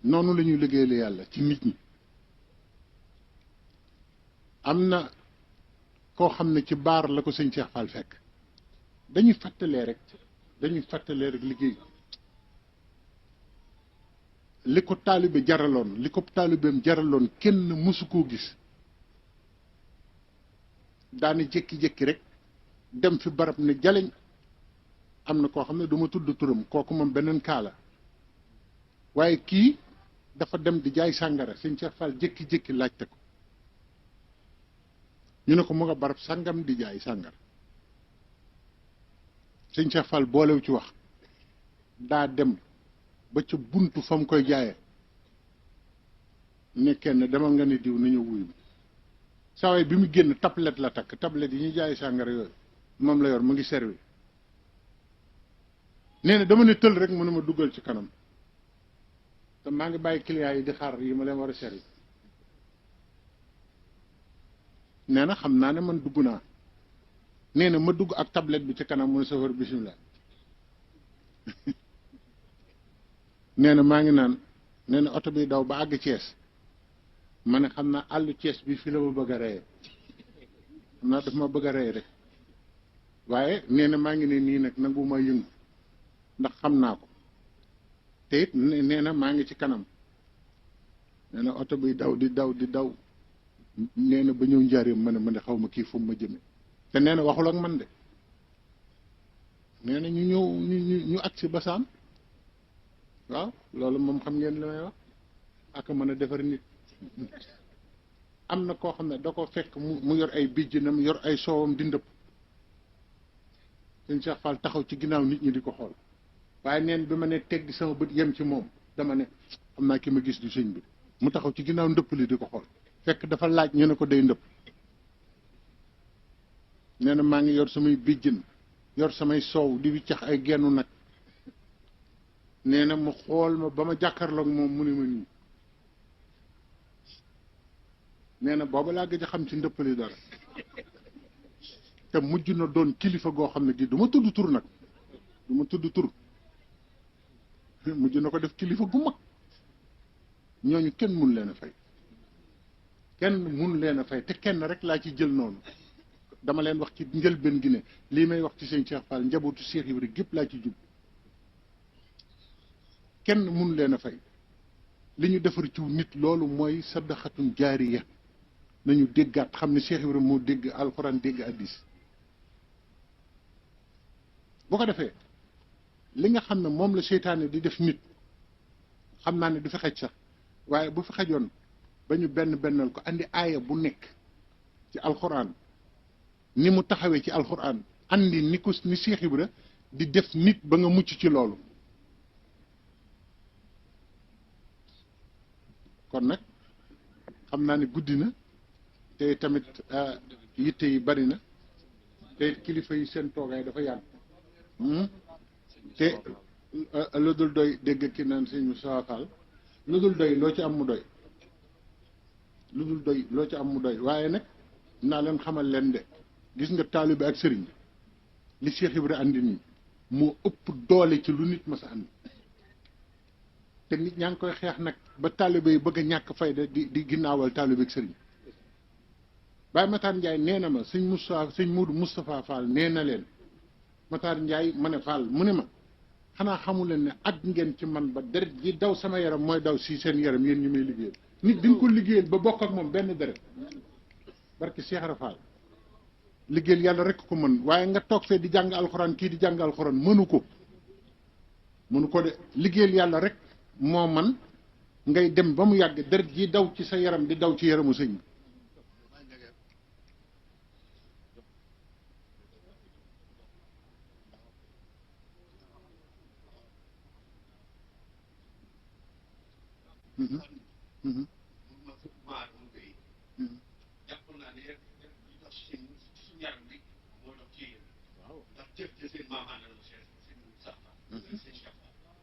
noonu la ñuy liggéeyal yàlla ci nit ñi am na koo xam ne ci baar la ko sëñ Cheikh Fall fekk dañuy fàttalee rek liggéey li ko taalibe jaraloon li ko taalibeem jaraloon kenn mësu koo gis daani jékki-jékki rek dem fi barab ne jaleñ am na koo xam ne du ma tudd turam kooku moom beneen kaala waaye kii dafa dem di jaay sàngara sëñ Cheikh Fall jékki-jékki laajte ko ñu ne ko mu nga barab sàngam di jaay sàngara sëñ Cheikh Fall boolew ci wax daa dem ba ca buntu fa mu koy jaayee ne kenn demal nga ne diw nañu wuyu saa bi mu génn tablette la takk tablette yi ñuy jaay sàngara yooyu moom la yor mu ngi servi nee na dama ne tël rek mu ne ma duggal ci kanam te maa ngi bàyyi clients yi di xaar yi ma leen war a servi nee na xam naa ne man dugg naa nee na ma dugg ak tablette bi ci kanam mu ne chauffeur bismillah nee na maa ngi naan nee na oto bi daw ba àgg Thiès ma ne xam naa àllu Thiès bi fi la ma bëgg a reye xam naa daf ma bëgg a reye rek waaye nee na maa ngi ne nii nag nangu ma yëngu ndax xam naa ko te it nee na maa ngi ci kanam nee na oto bi daw di daw nee na ba ñëw njaareem ma ne xaw ma kii fu mu ma jëme te nee na waxul ak man de nee na ñu ñëw ñu agsi ba saam waaw loolu moom xam ngeen li may wax ak mën a defar nit am na koo xam ne da ko fekk mu yor ay bijjinam yor ay soowam di ndëpp sëñ Cheikh Fall taxaw ci ginnaaw nit ñi di ko xool waaye neen bi ma ne teggi sama bët yem ci moom dama ne xam naa ki ma gis du sëñ bi mu taxaw ci ginnaaw ndëpp li di ko xool fekk dafa laaj ñu ne ko day ndëpp nee na maa ngi yor samay bijjin yor samay soow di wiccax ay gennu nag nee na mu xool ma ba ma jàkkaarloog moom mu ne ma nii nee na booba laa gëj a xam ci ndëppali dara te mujj na doon kilifa goo xam ne gi du ma tudd tur nag du ma tudd tur mujj na ko def kilifa gu mag ñooñu kenn mun leen a fay kenn mun leen a fay te kenn rek laa ci jël noonu dama leen wax ci njëlbeen gi ne lii may wax ci sëñ Cheikh Fall njabootu Cheikh Ibra gépp laa ci jub kenn mun leen a fay li ñu defar ci nit loolu mooy saddaxatun jaariya nañu déggaat xam ne Cheikh Ibra moo dégg alxuraan dégg addis boo ko defee li nga xam ne moom la seytaane di def nit xam naa ne du fi xaj sax waaye bu fi xajoon ba ñu bennal ko andi aaya bu nekk ci alxuraan ni mu taxawee ci alxuraan andi ni ko ni Cheikh Ibra di def nit ba nga mucc ci loolu kon nag xam naa ne guddi na te tamit yitte yi bari na te kilifa yi seen toogaay dafa yàgg te lu dul doy dégg ki naan sëñ Moussa Fall lu dul doy loo ci am mu doy lu dul doy loo ci am mu doy waaye nag naa leen xamal leen de gis nga taalibe ak sëriñ li Cheikh Ibra andi nii moo ëpp doole ci lu nit mas a andi te nit ñaa ngi koy xeex nag ba taalibe yi bëgg a ñàkk fayda di ginnaawal taalibe ak sëriñ Baye Matar Ndiaye nee na ma sëñ Modou Moustapha Fall nee na leen Matar Ndiaye ma ne Fall mu ne ma xanaa xamu leen ne ak ngeen ci man ba deret ji daw sama yaram mooy daw si seen yaram yéen ñu may liggéeyal nit di nga ko liggéeyal ba bokk ak moom benn deret barke Cheikh Ibra Fall liggéeyal yàlla rek ko mën waaye nga toog fee di jàng alxuraan kii di jàng alxuraan mënu ko de liggéeyal yàlla rek moo man ngay dem ba mu yàgg deret ji daw ci sa yaram di daw ci yaramu sëñ bi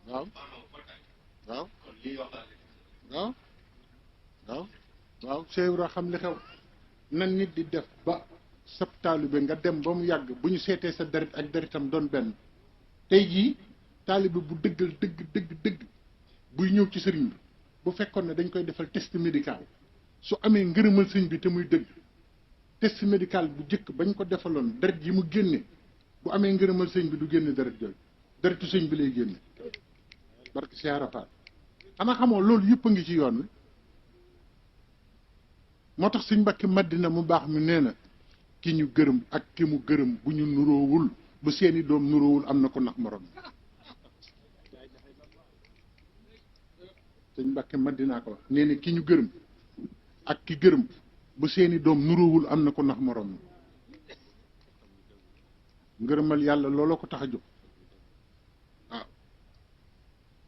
waaw waaw waaw waaw waaw Cheikh Ibra xam li xew nan nit di def ba sab taalibe nga dem ba mu yàgg bu ñu seetee sa deret ak deretam doon benn tey jii taalibe bu dëggal dëgg buy ñëw ci sëriñ bi bu fekkoon ne dañ koy defal test médical su amee ngërëmal sëñ bi te muy dëgg test médical bu njëkk bañ ko defaloon deret yi mu génne bu amee ngërëmal sëñ bi du génne deret jooju deretu sëñ bi lay génne barke Cheikh Ibra Fall xanaa xamoo loolu yëpp a ngi ci yoon wi moo tax sëñ Mbàkke Madina mu baax mi nee na ki ñu gërëm ak ki mu gërëm bu ñu nuroowul bu seeni doom nuroowul am na ko nax morom sëñ Mbàkke Madina ko wax nee na ki ñu gërëm ak ki gërëm bu seeni doom nuroowul am na ko nax morom ngërëmal yàlla looloo ko tax a jóg waaw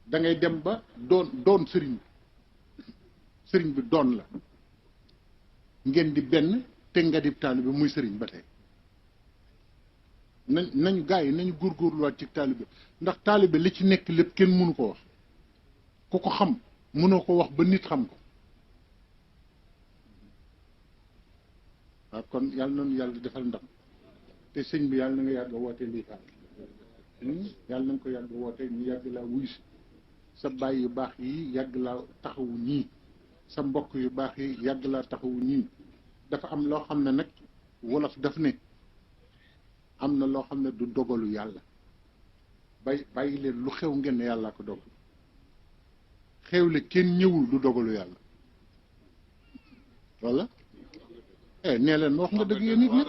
da ngay dem ba doon sëriñ bi doon la ngeen di benn te nga di taalibe muy sëriñ ba tey nañu gaa yi nañu góorgóorluwaat ci taalibe ndax taalibe li ci nekk lépp kenn mënu ko wax ku ko xam mënoo ko wax ba nit xam ko waaw kon yàlla nañu yàlla defal ndam te sëñ bi yàlla na nga yàgg a woote lii taal yàlla na nga ko yàgg a woote ñu yàgg laa wuyu si sa baay yu baax yi yàgg laa taxawu ñii sa mbokk yu baax yi yàgg laa taxawu ñii dafa am loo xam ne nag wolof daf ne am na loo xam ne du dogalu yàlla bàyyi leen lu xew ngeen ne yàllaa ko dogal xewle kenn ñëwul du dogalu yàlla walla nee leen ma wax nga dëgg yéen nit nag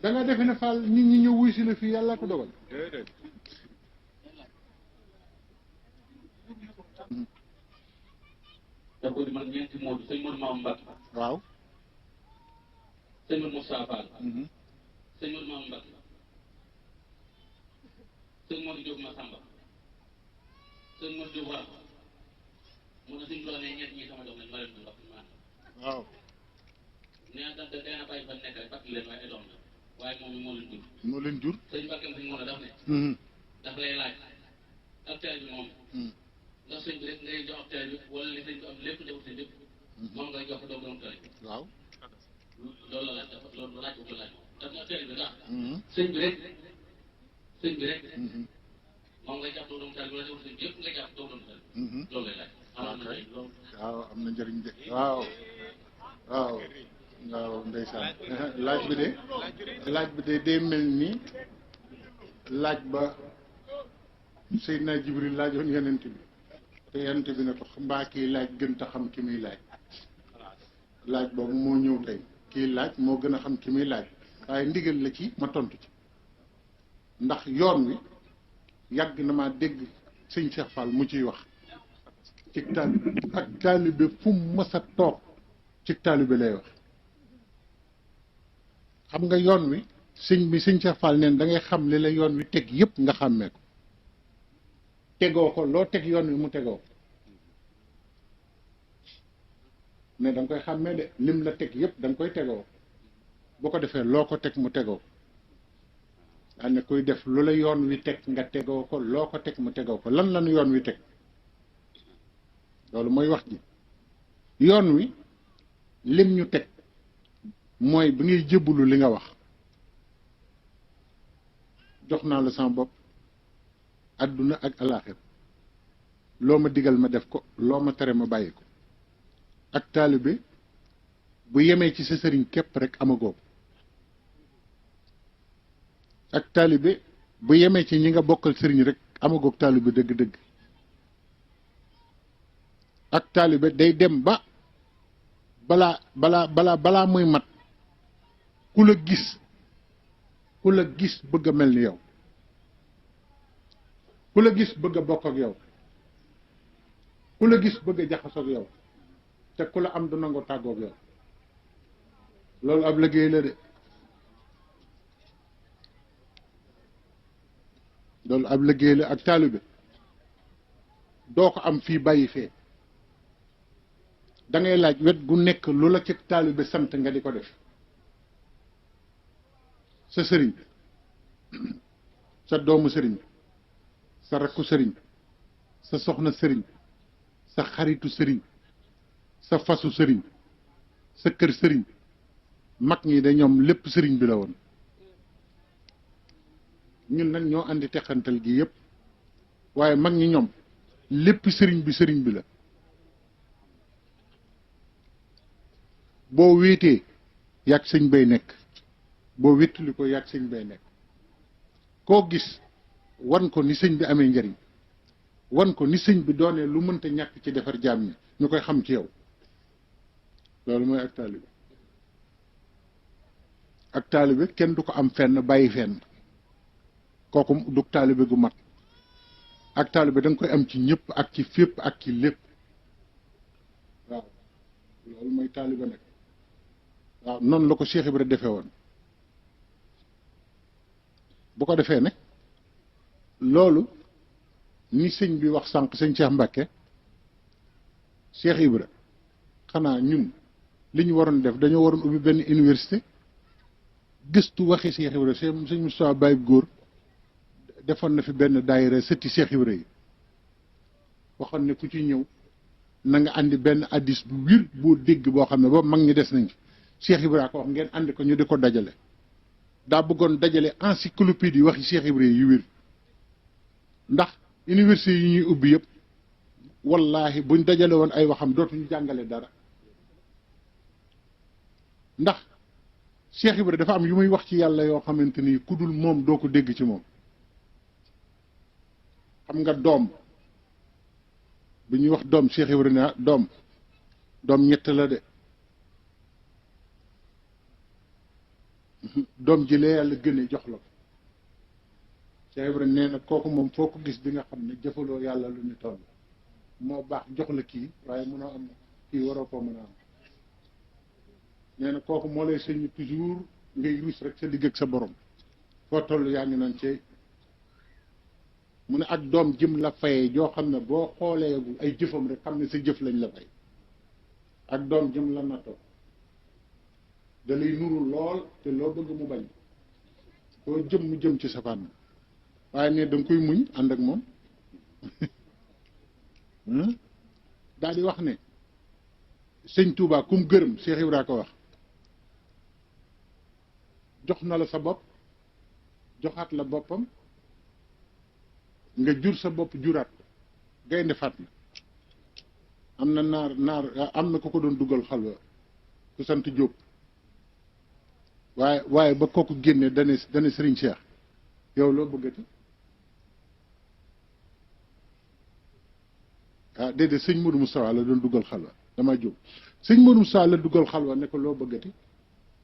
da nga defe ne Fall nit ñi ñëw wuy si la fii yàllaa ko dogal da ko di man ñeenti Modou sëñ Modou Maam Mbacke waaw sëñ Modou Moussa Fall sëñ Modou Maam Mbacke sëñ Modou Diop Massamba sëñ Modou Diop War mu ne suñ ko ne ñett ñi sama doom lañ ma leen du ndox maan waaw nee na da dana bàyyi fa nekk rek fàttali leen waaye ay doom la waaye moom moo leen jur moo leen jur sëñ Mbacke sëñ Modou daf ne daf lay laaj ak teel bi moom ndax sëñ bi rek ngay jox ak teel bi wala li sëñ bi am lépp jox sëñ lépp moom ngay jox doom doom teel waaw loolu la laaj dafa loolu laaj ko laaj daf na teel bi ndax sëñ bi rek moom nga jàpp doo doon taal bi wala sëñ bi yëpp nga jàpp doo doon taal loolu lay laaj am na loolu waaw am na njëriñ de waaw ndeysaan laaj bi de day mel ni laaj ba Seydina Jibril laajoon yonent bi te yonent bi ne ko mbaa kii laaj gën ta xam ki muy laaj boobu moo ñëw tey kii laaj moo gën a xam ki muy laaj waaye ndigal la ci ma tontu ci ndax yoon wi yàgg na maa dégg sëñ Cheikh Fall mu ciy wax ci taalibe ak taalibe fu mu mës a toog ci taalibe lay wax xam nga yoon wi sëñ Cheikh Fall neen da ngay xam li la yoon wi teg yëpp nga xàmmee ko tegoo ko loo teg yoon wi mu tegoo ko mais da nga koy xàmmee de lim la teg yëpp da nga koy tegoo boo ko defee loo ko teg mu tegoo daa ne kuy def lu la yoon wi teg nga tegoo ko loo ko teg mu tegoo ko lan lanu yoon wi teg loolu mooy wax ji yoon wi lim ñu teg mooy bi ngay jébbalu li nga wax jox naa la sama bopp adduna ak alaaxir loo ma digal ma def ko loo ma tere ma bàyyi ko ak taalibe bu yemee ci sa sëriñ képp rek amagoo ko ak taalibe bu yemee ci ñi nga bokkal sëriñ rek amagoog taalibe dëgg-dëgg ak taalibe day dem ba balaa muy mat ku la gis bëgg a mel ni yow ku la gis bëgg a bokk ak yow ku la gis bëgg a jaxasoo ak yow te ku la am du nangoo tàggoog yow loolu ab liggéey la de loolu ab liggéey la ak taalibe doo ko am fii bàyyi fee da ngay laaj wet gu nekk lu la ci taalibe sant nga di ko def sa sëriñ sa doomu sëriñ sa rakku sëriñ sa soxna sëriñ sa xaritu sëriñ sa fasu sëriñ sa kër sëriñ mag ñi de ñoom lépp sëriñ bi la woon ñun nag ñoo andi texantal gi yëpp waaye mag ñi ñoom lépp sëriñ bi la boo wéetee yàgg sëñ bay nekk boo wéttali ko yàgg sëñ bay nekk koo gis wan ko ni sëñ bi amee njariñ wan ko ni sëñ bi doonee lu mënta ñàkk ci defar jaam ñi ñu koy xam ci yow loolu mooy ak taalibe kenn du ko am fenn bàyyi fenn kooku du taalibe gu mat ak taalibe da nga koy am ci ñëpp ak ci fépp ak ci lépp waaw loolu mooy taalibe nag waaw noonu la ko Cheikh Ibra defee woon bu ko defee nag loolu ni sëñ bi wax sànq sëñ Cheikh Mbacke Cheikh Ibra xanaa ñun li ñu waroon def dañoo waroon ubbi benn université gëstu waxi Cheikh Ibra sëñ Moustapha Baye góor defoon na fi benn daayira sëtti Cheikh Ibra yi waxoon ne ku ci ñëw na nga andi benn addis bu wir boo dégg boo xam ne boobu mag ñi des nañ fi Cheikh Ibra ko wax ngeen andi ko ñu di ko dajale daa bëggoon dajale encyclopédie yi waxi Cheikh Ibra yu wir ndax université yi ñuy ubbi yëpp wallaahi buñ dajale woon ay waxam dootuñu jàngale dara ndax Cheikh Ibra dafa am yu muy wax ci yàlla yoo xamante ni ku dul moom doo ko dégg ci moom xam nga doom bu ñuy wax doom Cheikh Ibra ne doom ñett la de doom ji la yàlla gëne jox la ko Cheikh Ibra nee na kooku moom foo ko gis di nga xam ne jëfaloo yàlla lu ñu toll moo baax jox la kii waaye mënoo am kii waroo koo mën a am nee na kooku moo lay sëñ toujours ngay ruus rek sa digg ak sa borom foo toll yaa ngi naan cey mu ne ak doom jëm la fayee joo xam ne boo xoolee ay jëfam rek xam ne sa jëf lañ la fay ak doom jëm la nattoo da lay nuru lool te loo bëgg mu bañ koo jëm mu jëm ci sa fànn waaye ne da nga koy muñ ànd ak moom daal di wax ne sëñ Touba kum gërëm Cheikh Ibra ko wax jox na la sa bopp joxaat la boppam nga jur sa bopp juraat gaynde faat na am na naar am na ku ko doon dugal xalwa ku sant Jóob waaye ba kooku génne dane Sëriñ Cheikh yow loo bëggati déedéet sëñ Modou Moustapha la doon dugal xalwa dama jóg sëñ Modou Moustapha la dugal xalwa ne ko loo bëggati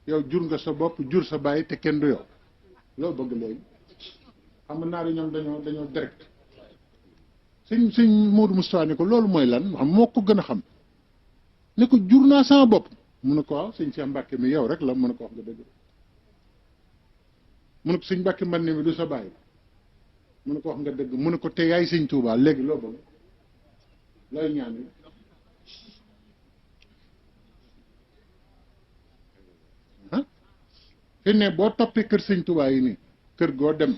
yow jur nga sa bopp jur sa bàyyi te kenn du yow loo bëgg léegi xam nga naar yi ñoom dañoo direct sëñ Modou Moustapha ne ko loolu mooy lan xam moo ko gën a xam ne ko jur naa sama bopp mu ne ko waaw sëñ Cheikh Mbacke mi yow rek la mu ne ko wax nga dëgg mu ne ko sëñ Mbacke man mi du sa bàyyi mu ne ko wax nga dëgg mu ne ko te yaay sëñ Touba léegi loo bëgg looy ñaan yi fi ne boo toppee kër sëñ Touba yi nii kër goo dem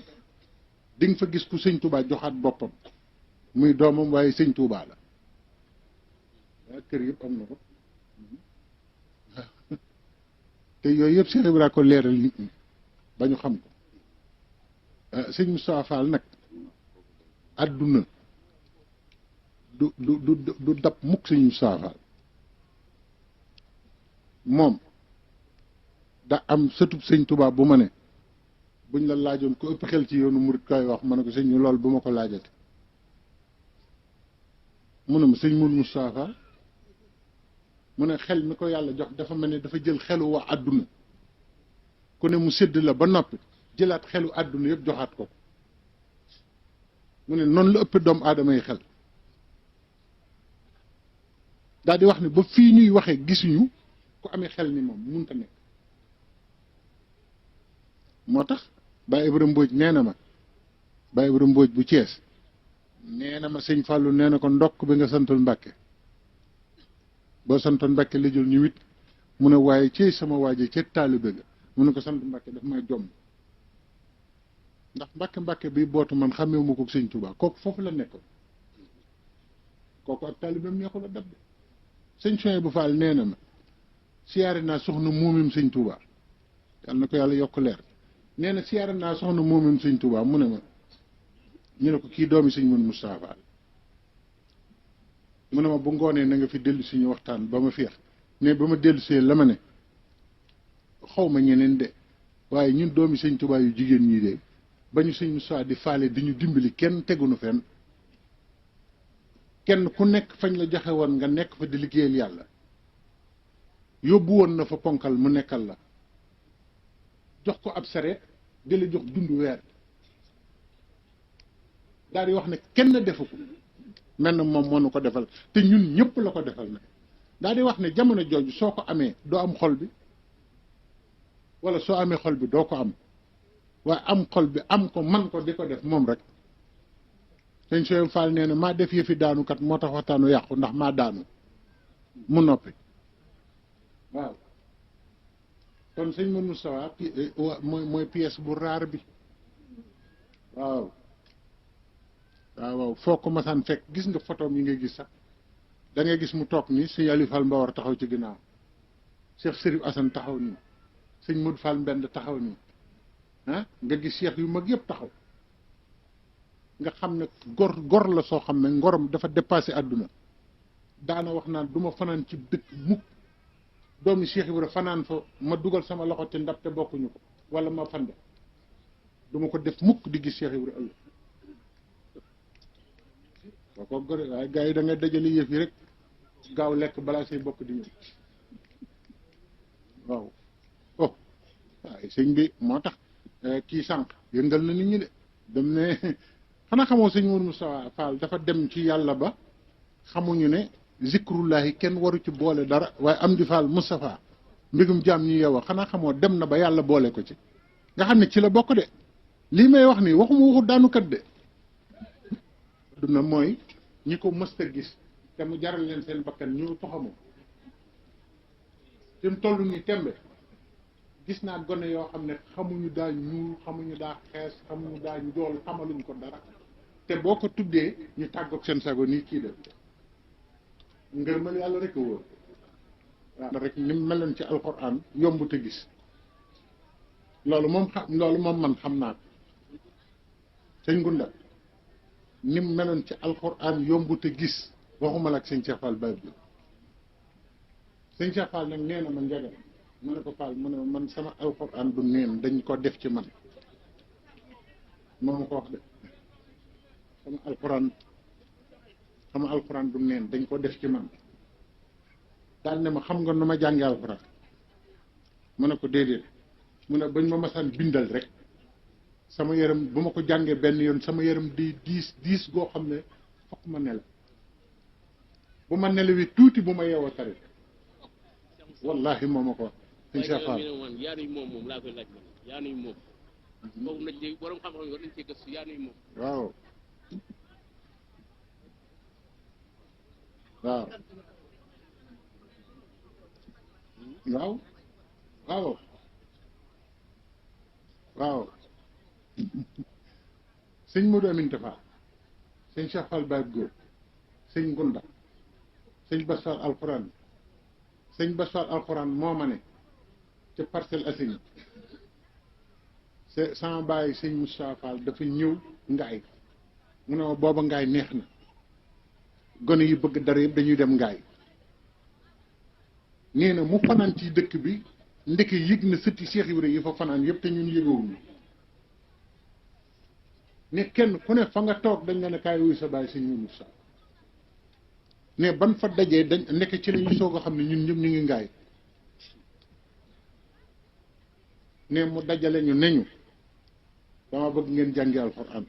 di nga fa gis ku sëñ Touba joxaat boppam muy doomam waaye sëñ Touba la waaw kër yëpp am na ko te yooyu yëpp Cheikh Ibra ko leeral nit ñi ba ñu xam ko sëñ Moustapha Fall nag àdduna du dab mukk sëñ Moustapha Fall moom da am sëtub sëñ Touba bu ma ne buñ la laajoon ko ëpp xel ci yoonu murit koy wax ma ne ko sëñ ñu lool bu ma ko laajate mu ne ma sëñ Mourou Moustapha Fall mu ne xel mi ko yàlla jox dafa mel ne dafa jël xelu waa àdduna ku ne mu sédd la ba noppi jëlaat xelu àdduna yëpp joxaat ko mu ne noonu la ëpp doomu aadama yi xel daal di wax ne ba fii ñuy waxee gisuñu ku amee xel ni moom munta nekk moo tax Baye Ibrahima Mbodj nee na ma Baye Ibrahima Mbodj bu Thiès nee na ma sëñ Fallou nee na ko ndokk bi nga santul Mbàkke boo santoon Mbàkke la jël ñu wit mu ne waaye ci sama waaje ci taalibe ga mu ne ko sant Mbàkke daf may jomb ndax Mbàkke bi bootu man xamee ma ko sëñ Touba kooku foofu la nekkoon kooku ak taalibeem neexul a dab de sëñ Soye bu Fall nee na ma siyaare naa soxna moomim sëñ Touba yàlla na ko yàlla yokk leer nee na siyaare naa soxna moomim sëñ Touba mu ne ma ñu ne ko kii doomi sëñ Mourou Moustapha Fall mu ne ma bu ngoonee na nga fi dellu si ñu waxtaan ba ma féex mais ba ma dellu see la ma ne xaw ma ñeneen de waaye ñun doomi sëñ Touba yu jigéen ñii de ba ñu sëñ Moustapha di faale di ñu dimbali kenn tegunu fenn kenn ku nekk fañ la joxe woon nga nekk fa di liggéeyal yàlla yóbbu woon na fa ponkal mu nekkal la jox ko ab sareet di la jox dund weer daal di wax ne kenn defu ko mel na moom moo nu ko defal te ñun ñëpp la ko defal nag daal di wax ne jamono jooju soo ko amee doo am xol bi wala soo amee xol bi doo ko am waaye am xol bi am ko man ko di ko def moom rek sëñ Soye Fall nee na maa def yëfi daanu kat moo tax waxtaanu yàqu ndax maa daanu mu noppi waaw kon sëñ Mourou Moustapha mooy pièce bu raar bi waaw foo ko masaan fekk gis nga photo yi ngay gis sax da ngay gis mu toog nii sëñ Aliou Fall Mbawar taxaw ci ginnaaw Cheikh Serif Assane taxaw nii sëñ Modou Fall Mbend taxaw nii nga gis cheikh yu mag yëpp taxaw nga xam ne gor la soo xam ne ngorom dafa dépassé àdduna daana wax naan du ma fanaan ci dëkk mukk doomi Cheikh Ibra fanaan fa ma dugal sama loxo ci ndab te bokkuñu ko wala ma fande du ma ko def mukk di gis Cheikh Ibra ëllëg soo ko gore waaye gars yi da ngay dajale yëf yi rek gaaw lekk balaa say bokk di ñëw waaw waaye sëñ bi moo tax kii sànq yëngal na nit ñi de dem ne xanaa xamoo sëñ Mourou Moustapha Fall dafa dem ci yàlla ba xamuñu ne zikrullahi kenn waru ci boole dara waaye am di Fall Moustapha mbigum jaam ñi yow xanaa xamoo dem na ba yàlla boole ko ci nga xam ne ci la bokk de lii may wax nii waxuma waxu daanukat de duna mooy ñi ko mësta gis te mu jaral leen seen bakkan ñu toxamoo fi mu toll nii tembe gis naa gone yoo xam ne xamuñu daa ñuul xamuñu daa xees xamuñu daa njool xamaluñ ko dara te boo ko tuddee ñu tàggoog seen sago nii kii de ngërmal yàlla rek a wóor waaw rek ni meloon ci alxuraan yomb te gis loolu moom man xam naa ko sëñ Gunda ni mu meloon ci alxuraan yombu te gis waxuma la ak sëñ Cheikh Fall Baye bi sëñ Cheikh Fall nag nee na ma Njaga mu ne ko Fall mu ne man sama alxuraan du neen dañ ko def ci man moo ma ko wax de sama alxuraan du neen dañ ko def ci man daal ne ma xam nga nu ma jàngee alxuraan mu ne ko déedéet mu ne bañ ma masaan bindal rek sama yaram bu ma ko jàngee benn yoon sama yaram di diis goo xam ne fokk ma nelaw bu ma nelawee tuuti bu ma yeewoo tari wallahi moo ma ko wax incha allah yaanuy moom laa koy laaj man yaanuy moom boobu nañ ci borom xam-xam yi war nañ cee gëstu yaanuy moom waaw waaw waaw waaw waaw sëñ Modou Amin Tafa sëñ Cheikh Fall Baye Góor sëñ Ngunda sëñ Bass Fall alxuraan sëñ Bass Fall alxuraan moo ma ne ca Parcelles Assainies c'est sama bàyyi sëñ Moussa Fall dafa ñëw ngaay mu ne ma booba ngaay neex na gone yi bëgg dara yëpp dañuy dem ngaay nee na mu fanaan ci dëkk bi ndeke yëg na sëtti Cheikh Ibrahima yi fa fanaan yëpp te ñun yëgowuñu ne kenn ku ne fa nga toog dañ la ne kaay wuy sa bàyyi sëñ Moussa ne ban fa dajee dañ nekk ci lañu soog a xam ne ñun ñëpp ñu ngi ngaay ne mu dajale ñu neñu dama bëgg ngeen jàngi alxuraan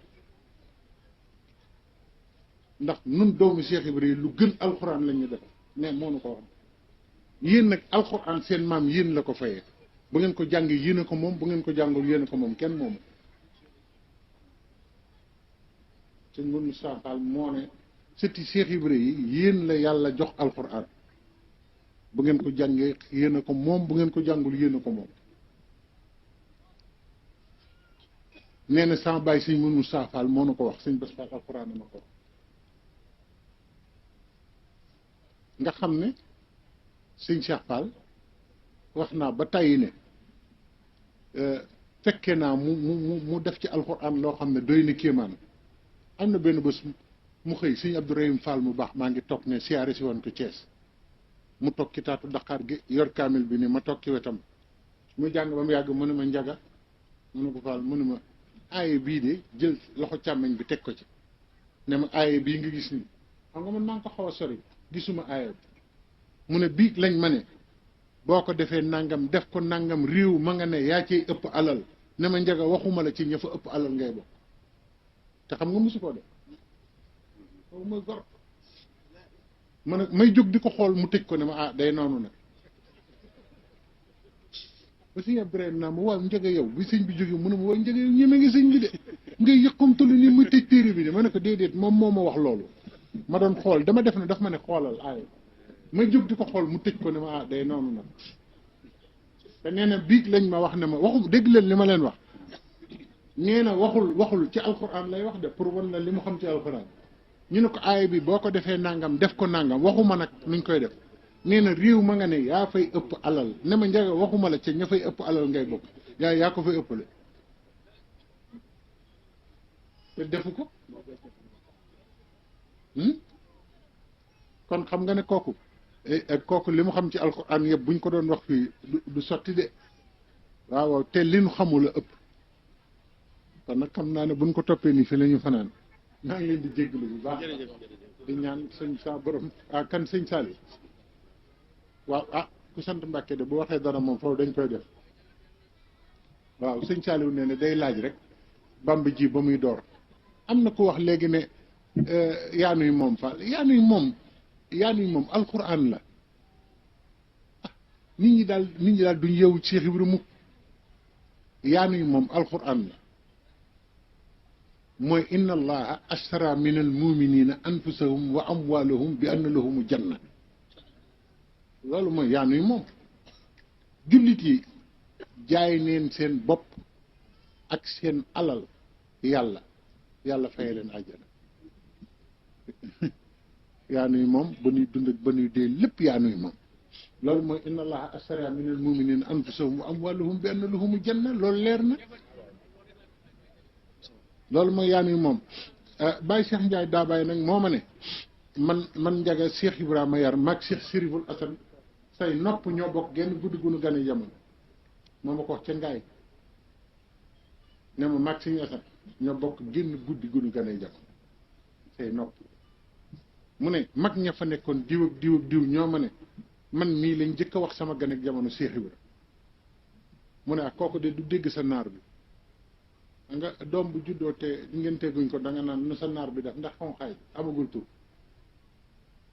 ndax nun doomu Cheikh Ibrahima lu gën alxuraan la ñu def ne moo nu ko wax yéen nag alxuraan seen maam yéen la ko fayee bu ngeen ko jàngi yéen a ko moom bu ngeen ko jàngul yéen a ko moom kenn moomu sëñ Moussa Fall moo ne sëti Cheikh Ibrahima yi yéen la yàlla jox alxuraan bu ngeen ko jàngee yéen a ko moom bu ngeen ko jàngul yéen a ko moom nee na sama bàyyi sëñ Moussa Fall moo na ko wax sëñ Bass Fall alxuraan ma ko nga xam ne sëñ Cheikh Fall wax naa ba tàyyi ne fekke naa mu def ci alxuraan loo xam ne doy na kéemaan am na benn bés mu xëy sëñ Abdourahim Fall mu baax maa ngi toog ne siyaare si woon ko Thiès mu toog ci taatu Dakar gi yor kaamil bi ni ma toog ci wetam mu jàng ba mu yàgg mu ne ma Njaga mu ne ko Fall mu ne ma aaye bii de jël loxo càmmeñ bi teg ko ci ne ma aaye bii nga gis nii xam nga man maa ngi ko xaw a sori gisuma aaye bi mu ne bii lañ ma ne boo ko defee nangam def ko nangam réew ma nga ne yaa ciy ëpp alal ne ma Njaga waxuma la ci ña fa ëpp alal ngay bokk te xam nga mosu koo def kooku mooy gor ma ne may jóg di ko xool mu tëj ko ne ma ah day noonu nag ba sëñ Ibrahima naa ma waaw Njaga yow bi sëñ bi jógee mu ne ma waaw Njaga yow ñeme ngi sëñ bi de ngay yëqamtalu ni muy tëj téere bi de ma ne ko déedéet moom moo ma wax loolu ma doon xool dama def ne daf ma ne xoolal aay may jóg di ko xool mu tëj ko ne ma ah day noonu nag te nee na biig lañ ma wax ne ma waxu dégg leen li ma leen wax nee na waxul ci alxuraan lay wax de pour wan la li mu xam ci alxuraan ñu ne ko aay bi boo ko defee nangam def ko nangam waxuma nag nuñ koy def nee na réew ma nga ne yaa fay ëpp alal ne ma Njaga waxuma la ca ña fay ëpp alal ngay bokk yaa ko fay ëppale te defu ko kon xam nga ne kooku li mu xam ci alxuraan yëpp buñ ko doon wax fii du sotti de waaw te li nu xamul a ëpp kon nag xam naa ne buñ ko toppee nii fi la ñu fanaan maa ngi leen di jéggalu bu baax di ñaan sëñ sa borom kan sëñ Saliou waaw ku sant Mbàkke de bu waxee dara moom foofu dañ koy def waaw sëñ Saliou nee ne day laaj rek Bamba ji ba muy door am na ku wax léegi ne yaanuy moom Fall yaanuy moom alxuraan la nit ñi daal duñ yeewu Cheikh Ibrahima mukk yaanuy moom alxuraan la mooy inna allaha ashtara min al muminina anfusahum wa amwalahum bi anna lahumu janna loolu mooy yaanuy moom jullit yi jaay neen seen bopp ak seen alal yàlla faye leen àjjana yaanuy moom ba nuy dund ak ba nuy dee lépp yaanuy moom loolu mooy inna allaha ashtara min al muminina anfusahum wa amwalahum bi anna lahumu janna loolu leer na loolu mooy yaanuy moom Baye Cheikh Ndiaye daa bàyyi nag moo ma ne man Ndiaga Cheikh Ibrahima yar maag Cheikh Sériful Assane say nopp ñoo bokk genn guddi gu nu gane jamono moo ma ko wax ca ngaay ne ma maag Sëñ Assane ñoo bokk génn guddi gu nu gane jamono say nopp mu ne mag ña fa nekkoon diw ak diw ak diw ñoo ma ne man mii lañ njëkk a wax sama gane ak jamono Cheikh Ibra mu ne ak kooku de du dégg sa naar bi nga doom bu juddoo te ngeen teguñ ko danga naan nu sa naar bi def ndax xonqaay amagul tur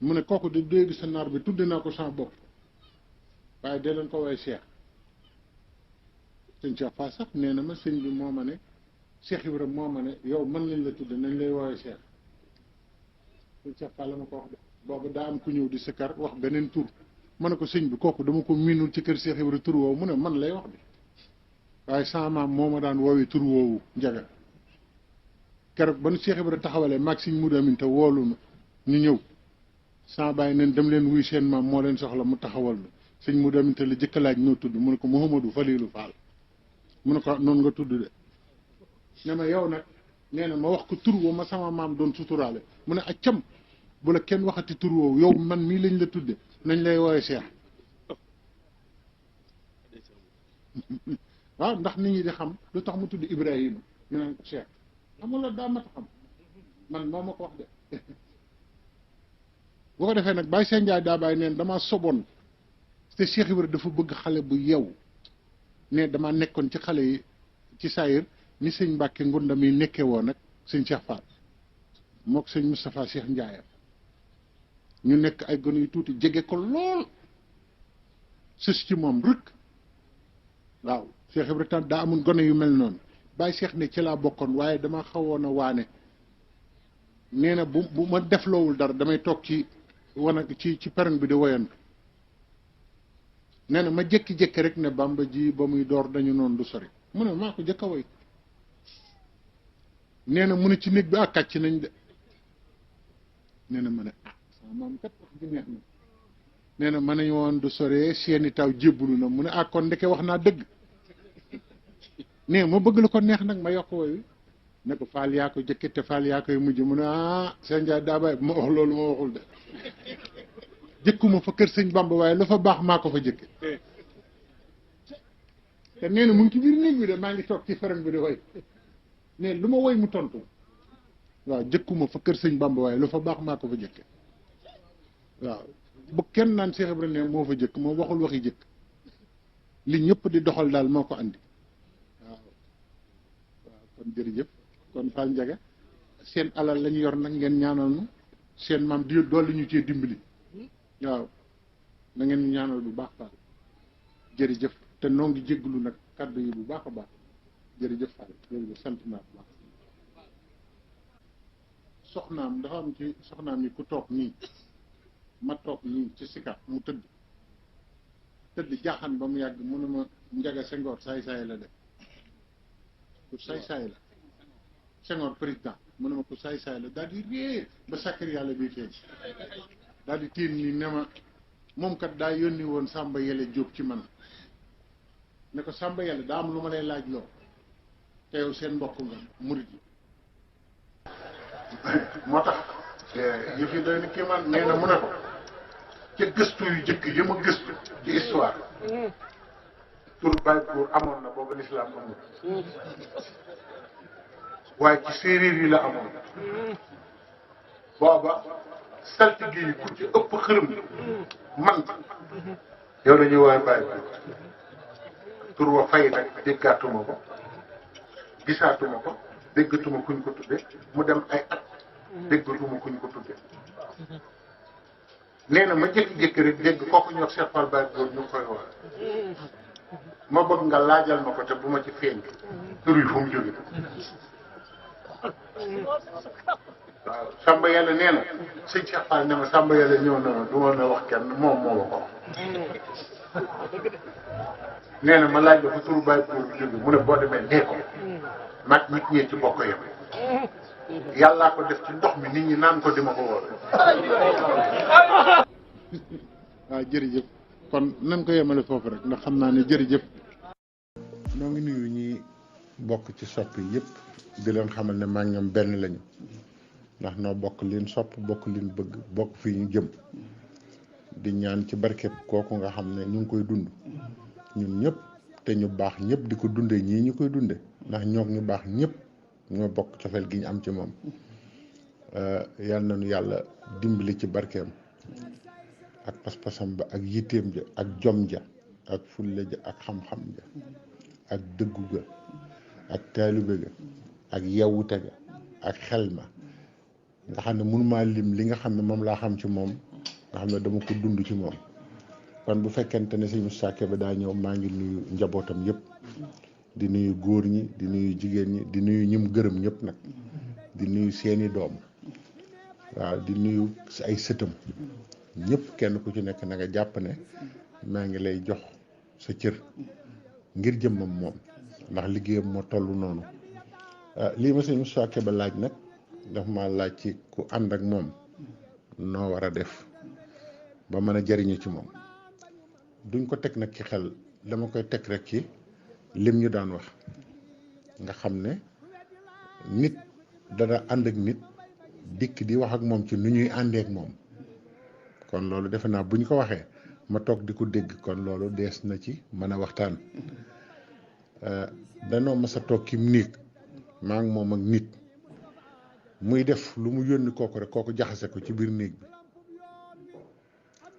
mu ne kooku de dégg sa naar bi tudde naa ko sama bopp waaye dee leen ko woowee Cheikh sëñ Cheikh Fall sax nee na ma sëñ bi moo ma ne Cheikh Ibra moo ma ne yow mën lañ la tudde nañ lay woowee Cheikh sëñ Cheikh Fall la ma ko wax de boobu daa am ku ñëw di sëkkar wax beneen tur ma ne ko sëñ bi kooku dama ko miinul ci kër Cheikh Ibra tur woowu mu ne man lay wax de waaye sama maam moo ma daan woowee tur woowu Ndiaga keroog ba nu Cheikh Ibra taxawalee maag Sëñ Mudu Amin te woolu ñu ñëw sama bàyyi neen dem leen wuy seen maam moo leen soxla mu taxawal na Sëñ Mudu Amin te la jëkk laaj noo tudd mu ne ko Mouhamadou Falilou Fall mu ne ko noonu nga tudd de ne ma yow nag nee na ma wax ko tur woowu ma sama maam doon suturaale mu ne accam bu la kenn waxati tur woowu yow man mii lañ la tudde nañ lay woowee Cheikh waaw ndax nit ñi di xam lu tax mu tudd Ibrahima ñu naan ko Cheikh amul la daa mat a xam man moo ma ko wax de bu ko defee nag Baye Cheikh Ndiaye daa bàyyi neen damaa soboon te Cheikh Ibrahima dafa bëgg xale bu yew ne damaa nekkoon ci xale yi ci saayir ni sëñ Mbàkke Ngunda mi nekkee woon nag sëñ Cheikh Fall mook sëñ Moustapha Cheikh Ndiaye ñu nekk ay gone yu tuuti jege ko lool sës ci moom rek waaw Cheikh Ibrahima daa amul gone yu mel noonu Baye Cheikh ne ci laa bokkoon waaye dama xawoon a waane nee na bu ma defloowul dara damay toog ci wana ci perron bi di woyantu nee na ma jékki-jékki rek ne Bamba ji ba muy door dañu noonu du sori mu ne maa ko jëkk a woy nee na mu ne ci néeg bi kàcc nañ de nee na ma ne sama maam kat wax ji neex na nee na ma nañu woon du soree seeni taw jébbulu na mu ne kon ndeke wax naa dëgg nee ma bëgg lu ko neex nag ma yokk woy ne ko Fall yaa ko jëkke te Fall yaa koy mujj mu ne Cheikh Ndiaye daa bàyyi bu ma wax loolu ma waxul de jëkkuma fa kër sëñ Bamba waaye lu fa baax maa ko fa jëkke te nee na mu ngi ci biir néeg bi de maa ngi toog ci ferang bi di woy ne lu ma woy mu tontu waaw jëkkuma fa kër sëñ Bamba waaye lu fa baax maa ko fa jëkke waaw bu kenn naan Cheikh Ibrahima ne moo fa jëkk moo waxul waxi jëkk li ñëpp di doxal daal moo ko andi waaw kon jërëjëf kon Fall Ndiaga seen alal lañu yor nag ngeen ñaanal nu seen maam di dolli ñu cee dimbali waaw na ngeen ñaanal bu baax Fall jërëjëf te noo ngi jégglu nag kàddu yi bu baax a baax jërëjëf Fall jërëjëf sant naa bu baax soxnaam dafa am ci soxnaam yi ku toog nii ma toog nii ci sikap mu tëdd jaaxan ba mu yàgg mu ne ma Ndiaga Senghor saay-saay la de ku saay-saay la Senghor président mu ne ma ku saay-saay la daal di réer ba sàkkar yàlla bi feeñ daal di tiin ni ne ma moom kat daa yónni woon Samba Yele Jóob ci man ne ko Samba Yele daa am lu ma lay laaj loo te yow seen mbokk nga murit yi moo tax yëf yi doy na kii man nee na mu ne ko ca gëstu yu jëkk yi ma gëstu ci histoire tur Baye Góor amoon na booba lislaam amul waaye ci séeréer yi la amoon booba saltige yi ku ci ëpp xërëm man yow dañuy woowee Baye Góor tur wa fay nag déggaatuma ko gisaatuma ko déggatuma kuñ ko tudde mu dem ay at déggatuma kuñ ko tudde nee na ma jékki-jékki rek dégg kooku ñoo Cheikh Fall Baye Góor ñu koy wax ma bëgg nga laajal ma ko te bu ma ci feeñ tur yi fu mu jóge waaw Samba Yàlla nee na sëñ Cheikh Fall ne ma Samba Yàlla ñëw na ma du ma na wax kenn moom moo ma ko nee na ma laaj la fa turu Baye Góor bi jóge mu ne boo demee nee ko mag nit ñee ci bokk yam yàllaa ko def ci ndox mi nit ñi naan ko di ma ko wóor waaw jërëjëf kon nan ko yemale foofu rek ndax xam naa ne jërëjëf noo ngi nuyu ñi bokk ci soppi yëpp di leen xamal ne maa ngi ñoom benn lañu ndax noo bokk liñ sopp bokk liñ bëgg bokk fi ñu jëm di ñaan ci barkeb kooku nga xam ne ñu ngi koy dund ñun ñëpp te ñu baax ñëpp di ko dunde ñii ñu koy dunde ndax ñoog ñu baax ñëpp ñoo bokk cofeel gi ñu am ci moom yal nañu yàlla dimbali ci barkeem ak pas-pasam ba ak yitteem ja ak jom ja ak fulle ja ak xam-xam ja ak dëggu ga ak taalibe ga ak yewwute ga ak xel ma nga xam ne mënumaa lim li nga xam ne moom laa xam ci moom nga xam ne dama ko dund ci moom kon bu fekkente ne Sëñ Moustapha Kébé daa ñëw maa ngi nuyu njabootam yëpp di nuyu góor ñi di nuyu jigéen ñi di nuyu ñim gërëm ñëpp nag di nuyu seeni doom waaw di nuyu ay sëtam ñëpp kenn ku ci nekk na nga jàpp ne maa ngi lay jox sa cër ngir jëmmam moom ndax liggéeyam moo toll noonu lii ma Sëñ Moustapha Kébé laaj nag daf ma laaj ci ku ànd ak moom noo war a def ba mën a jariñu ci moom duñ ko teg nag ci xel dama koy teg rek ci lim ñu daan wax nga xam ne nit dana ànd ak nit dikk di wax ak moom ci nu ñuy àndee ak moom kon loolu defe naa bu ñu ko waxee ma toog di ko dégg kon loolu dees na ci mën a waxtaan danoo mas a toog ki néeg maa ngi moom ak nit muy def lu mu yónni kooku rek kooku jaxase ko ci biir néeg bi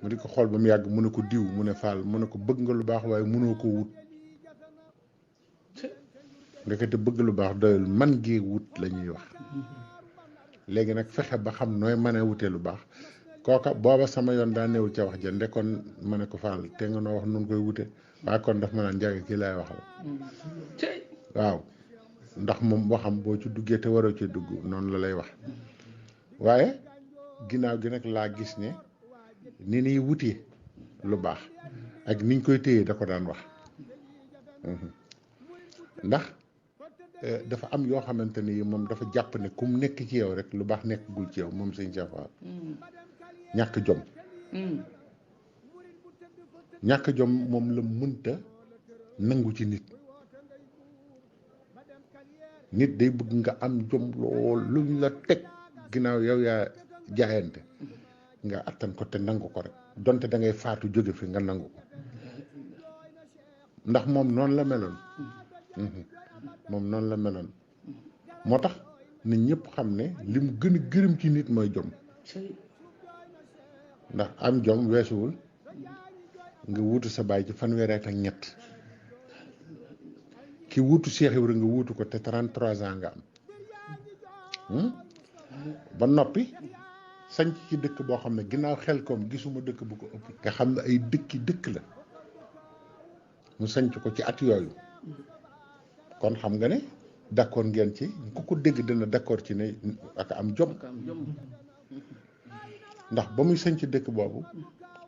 mu di ko xool ba mu yàgg mu ne ko diw mu ne faal mu ne ko bëgg nga lu baax waaye mënoo ko wut ndekete bëgg lu baax doyul man gee wut la ñuy wax léegi nag fexe ba xam nooy mën a wutee lu baax kooka booba sama yoon daa newul ca wax ja ndekoon ma ne ko faal te nga noo wax nun koy wute waaye kon daf ma naan njage kii laay waxal waaw ndax moom waxam boo ci duggee te waroo ci dugg noonu la lay wax waaye ginnaaw gi nag laa gis ne ni niy wutee lu baax ak niñ koy téyee da ko daan wax ndax dafa am yoo xamante ni moom dafa jàpp ne kum nekk ci yow rek lu baax nekkagul ci yow moom Sëñ Cheikh Fall ñàkk jom ñàkk jom moom la mënta nangu ci nit nit day bëgg nga am jom lool luñ la teg ginnaaw yow yaa jaayante nga attan ko te nangu ko rek donte da ngay faatu jóge fi nga nangu ko ndax moom noonu la meloon moom noonu la meloon moo tax nit ñëpp xam ne li mu gën a gërëm ci nit mooy jom ndax am jom weesuwul nga wuutu sa baay ci fanweeri at ak ñett ki wuutu Cheikh Ibrahima nga wuutu ko te 33 ans nga am ba noppi sanc ci dëkk boo xam ne ginnaaw xel koom gisuma dëkk bu ko ëpp nga xam ne ay dëkk la mu sanc ko ci at yooyu kon xam nga ne d'accord ngeen ci ku ko dégg dina d'accord ci ne ak am jom ndax ba muy sanc dëkk boobu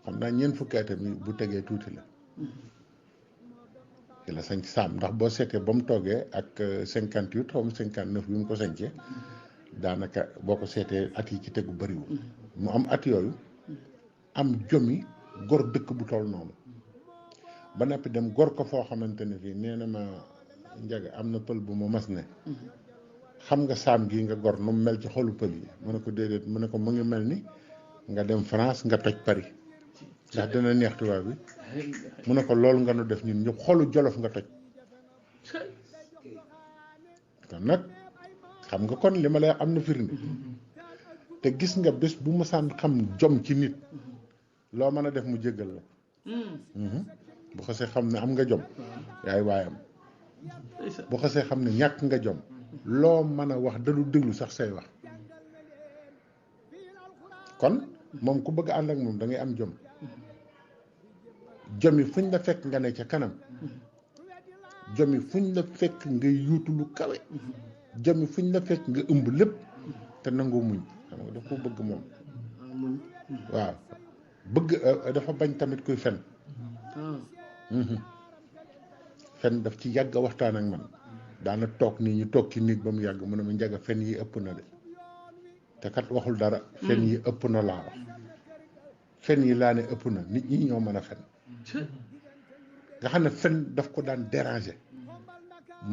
xam naa ñeent fukki atam yi bu tegee tuuti la ci la sanc saam ndax boo seetee ba mu toogee ak 58 xaw ma 59 bi mu ko sancee daanaka boo ko seetee at yi ci tegu bariwul mu am at yooyu am jomi gor dëkk bu toll noonu ba noppi dem gor ko foo xamante ne fii nee na ma njaga am na pël bu ma mas ne xam nga saam gii nga gor nu mu mel ci xolu pël yi mu ne ko déedéet mu ne ko mu ngi mel ni nga dem France nga toj Paris ndax dina neex tubaab bi mu ne ko loolu nga nu def ñun ñëpp xolu Jolof nga toj kon nag xam nga kon li ma lay am na firnde te gis nga bés bu masaan xam jom ci nit loo mën a def mu jéggal la bu xasee xam ne am nga jom yaay waayam bu xasee xam ne ñàkk nga jom loo mën a wax dalu déglu sax say wax kon moom ku bëgg ànd ak moom da ngay am jom jom yi fuñ la fekk nga ne ca kanam jom yi fuñ la fekk nga yuutu lu kawe jom yi fuñ la fekk nga ëmb lépp te nangoo muñ xam nga daf ko bëgg moom waaw bëgg dafa bañ tamit kuy fen fen daf ci yàgg waxtaan ak man daana toog nii ñu toog ci nit ba mu yàgg mu ne ma njaga fen yi ëpp na de te kat waxul dara fen yi ëpp na laa wax fen yi laa ne ëpp na nit ñi ñoo mën a fen nga xam ne fen daf ko daan déranger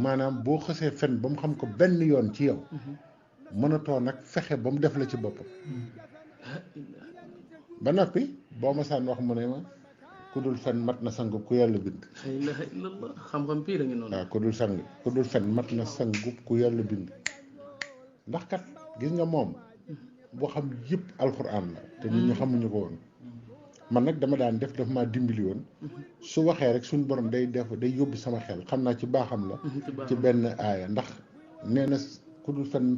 maanaam boo xasee fen ba mu xam ko benn yoon ci yow mënatoo nag fexe ba mu def la ci boppam ba noppi boo ma saan wax mu ne ma ku dul fen mat na sangub ku yàlla bind. la ilaha illallah xam-xam pire a ngi noonu. waaw ku dul fen mat na sangub ku yàlla bind ndax kat gis nga moom boo xam yëpp alxuraan la te nit ñi xamuñu ko woon man nag dama daan daf maa dimbali woon su waxee rek suñu borom day yóbbu sama xel xam naa ci baaxam la ci benn aaya ndax nee na ku dul fen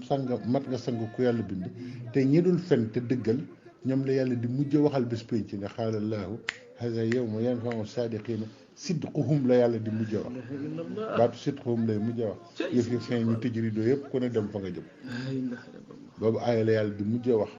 mat nga sangub ku yàlla bind te ñi dul fen te dëggal ñoom la yàlla di mujj waxal bés pénc ne xaalallahu haza yawma yanfa'u saadiqiina sidquhum la yàlla di mujj wax baatu sidquhum lay mujj wax yëf yi fin ñu tëj rido yëpp ku ne dem fa nga jëm boobu aaya la yàlla di mujj wax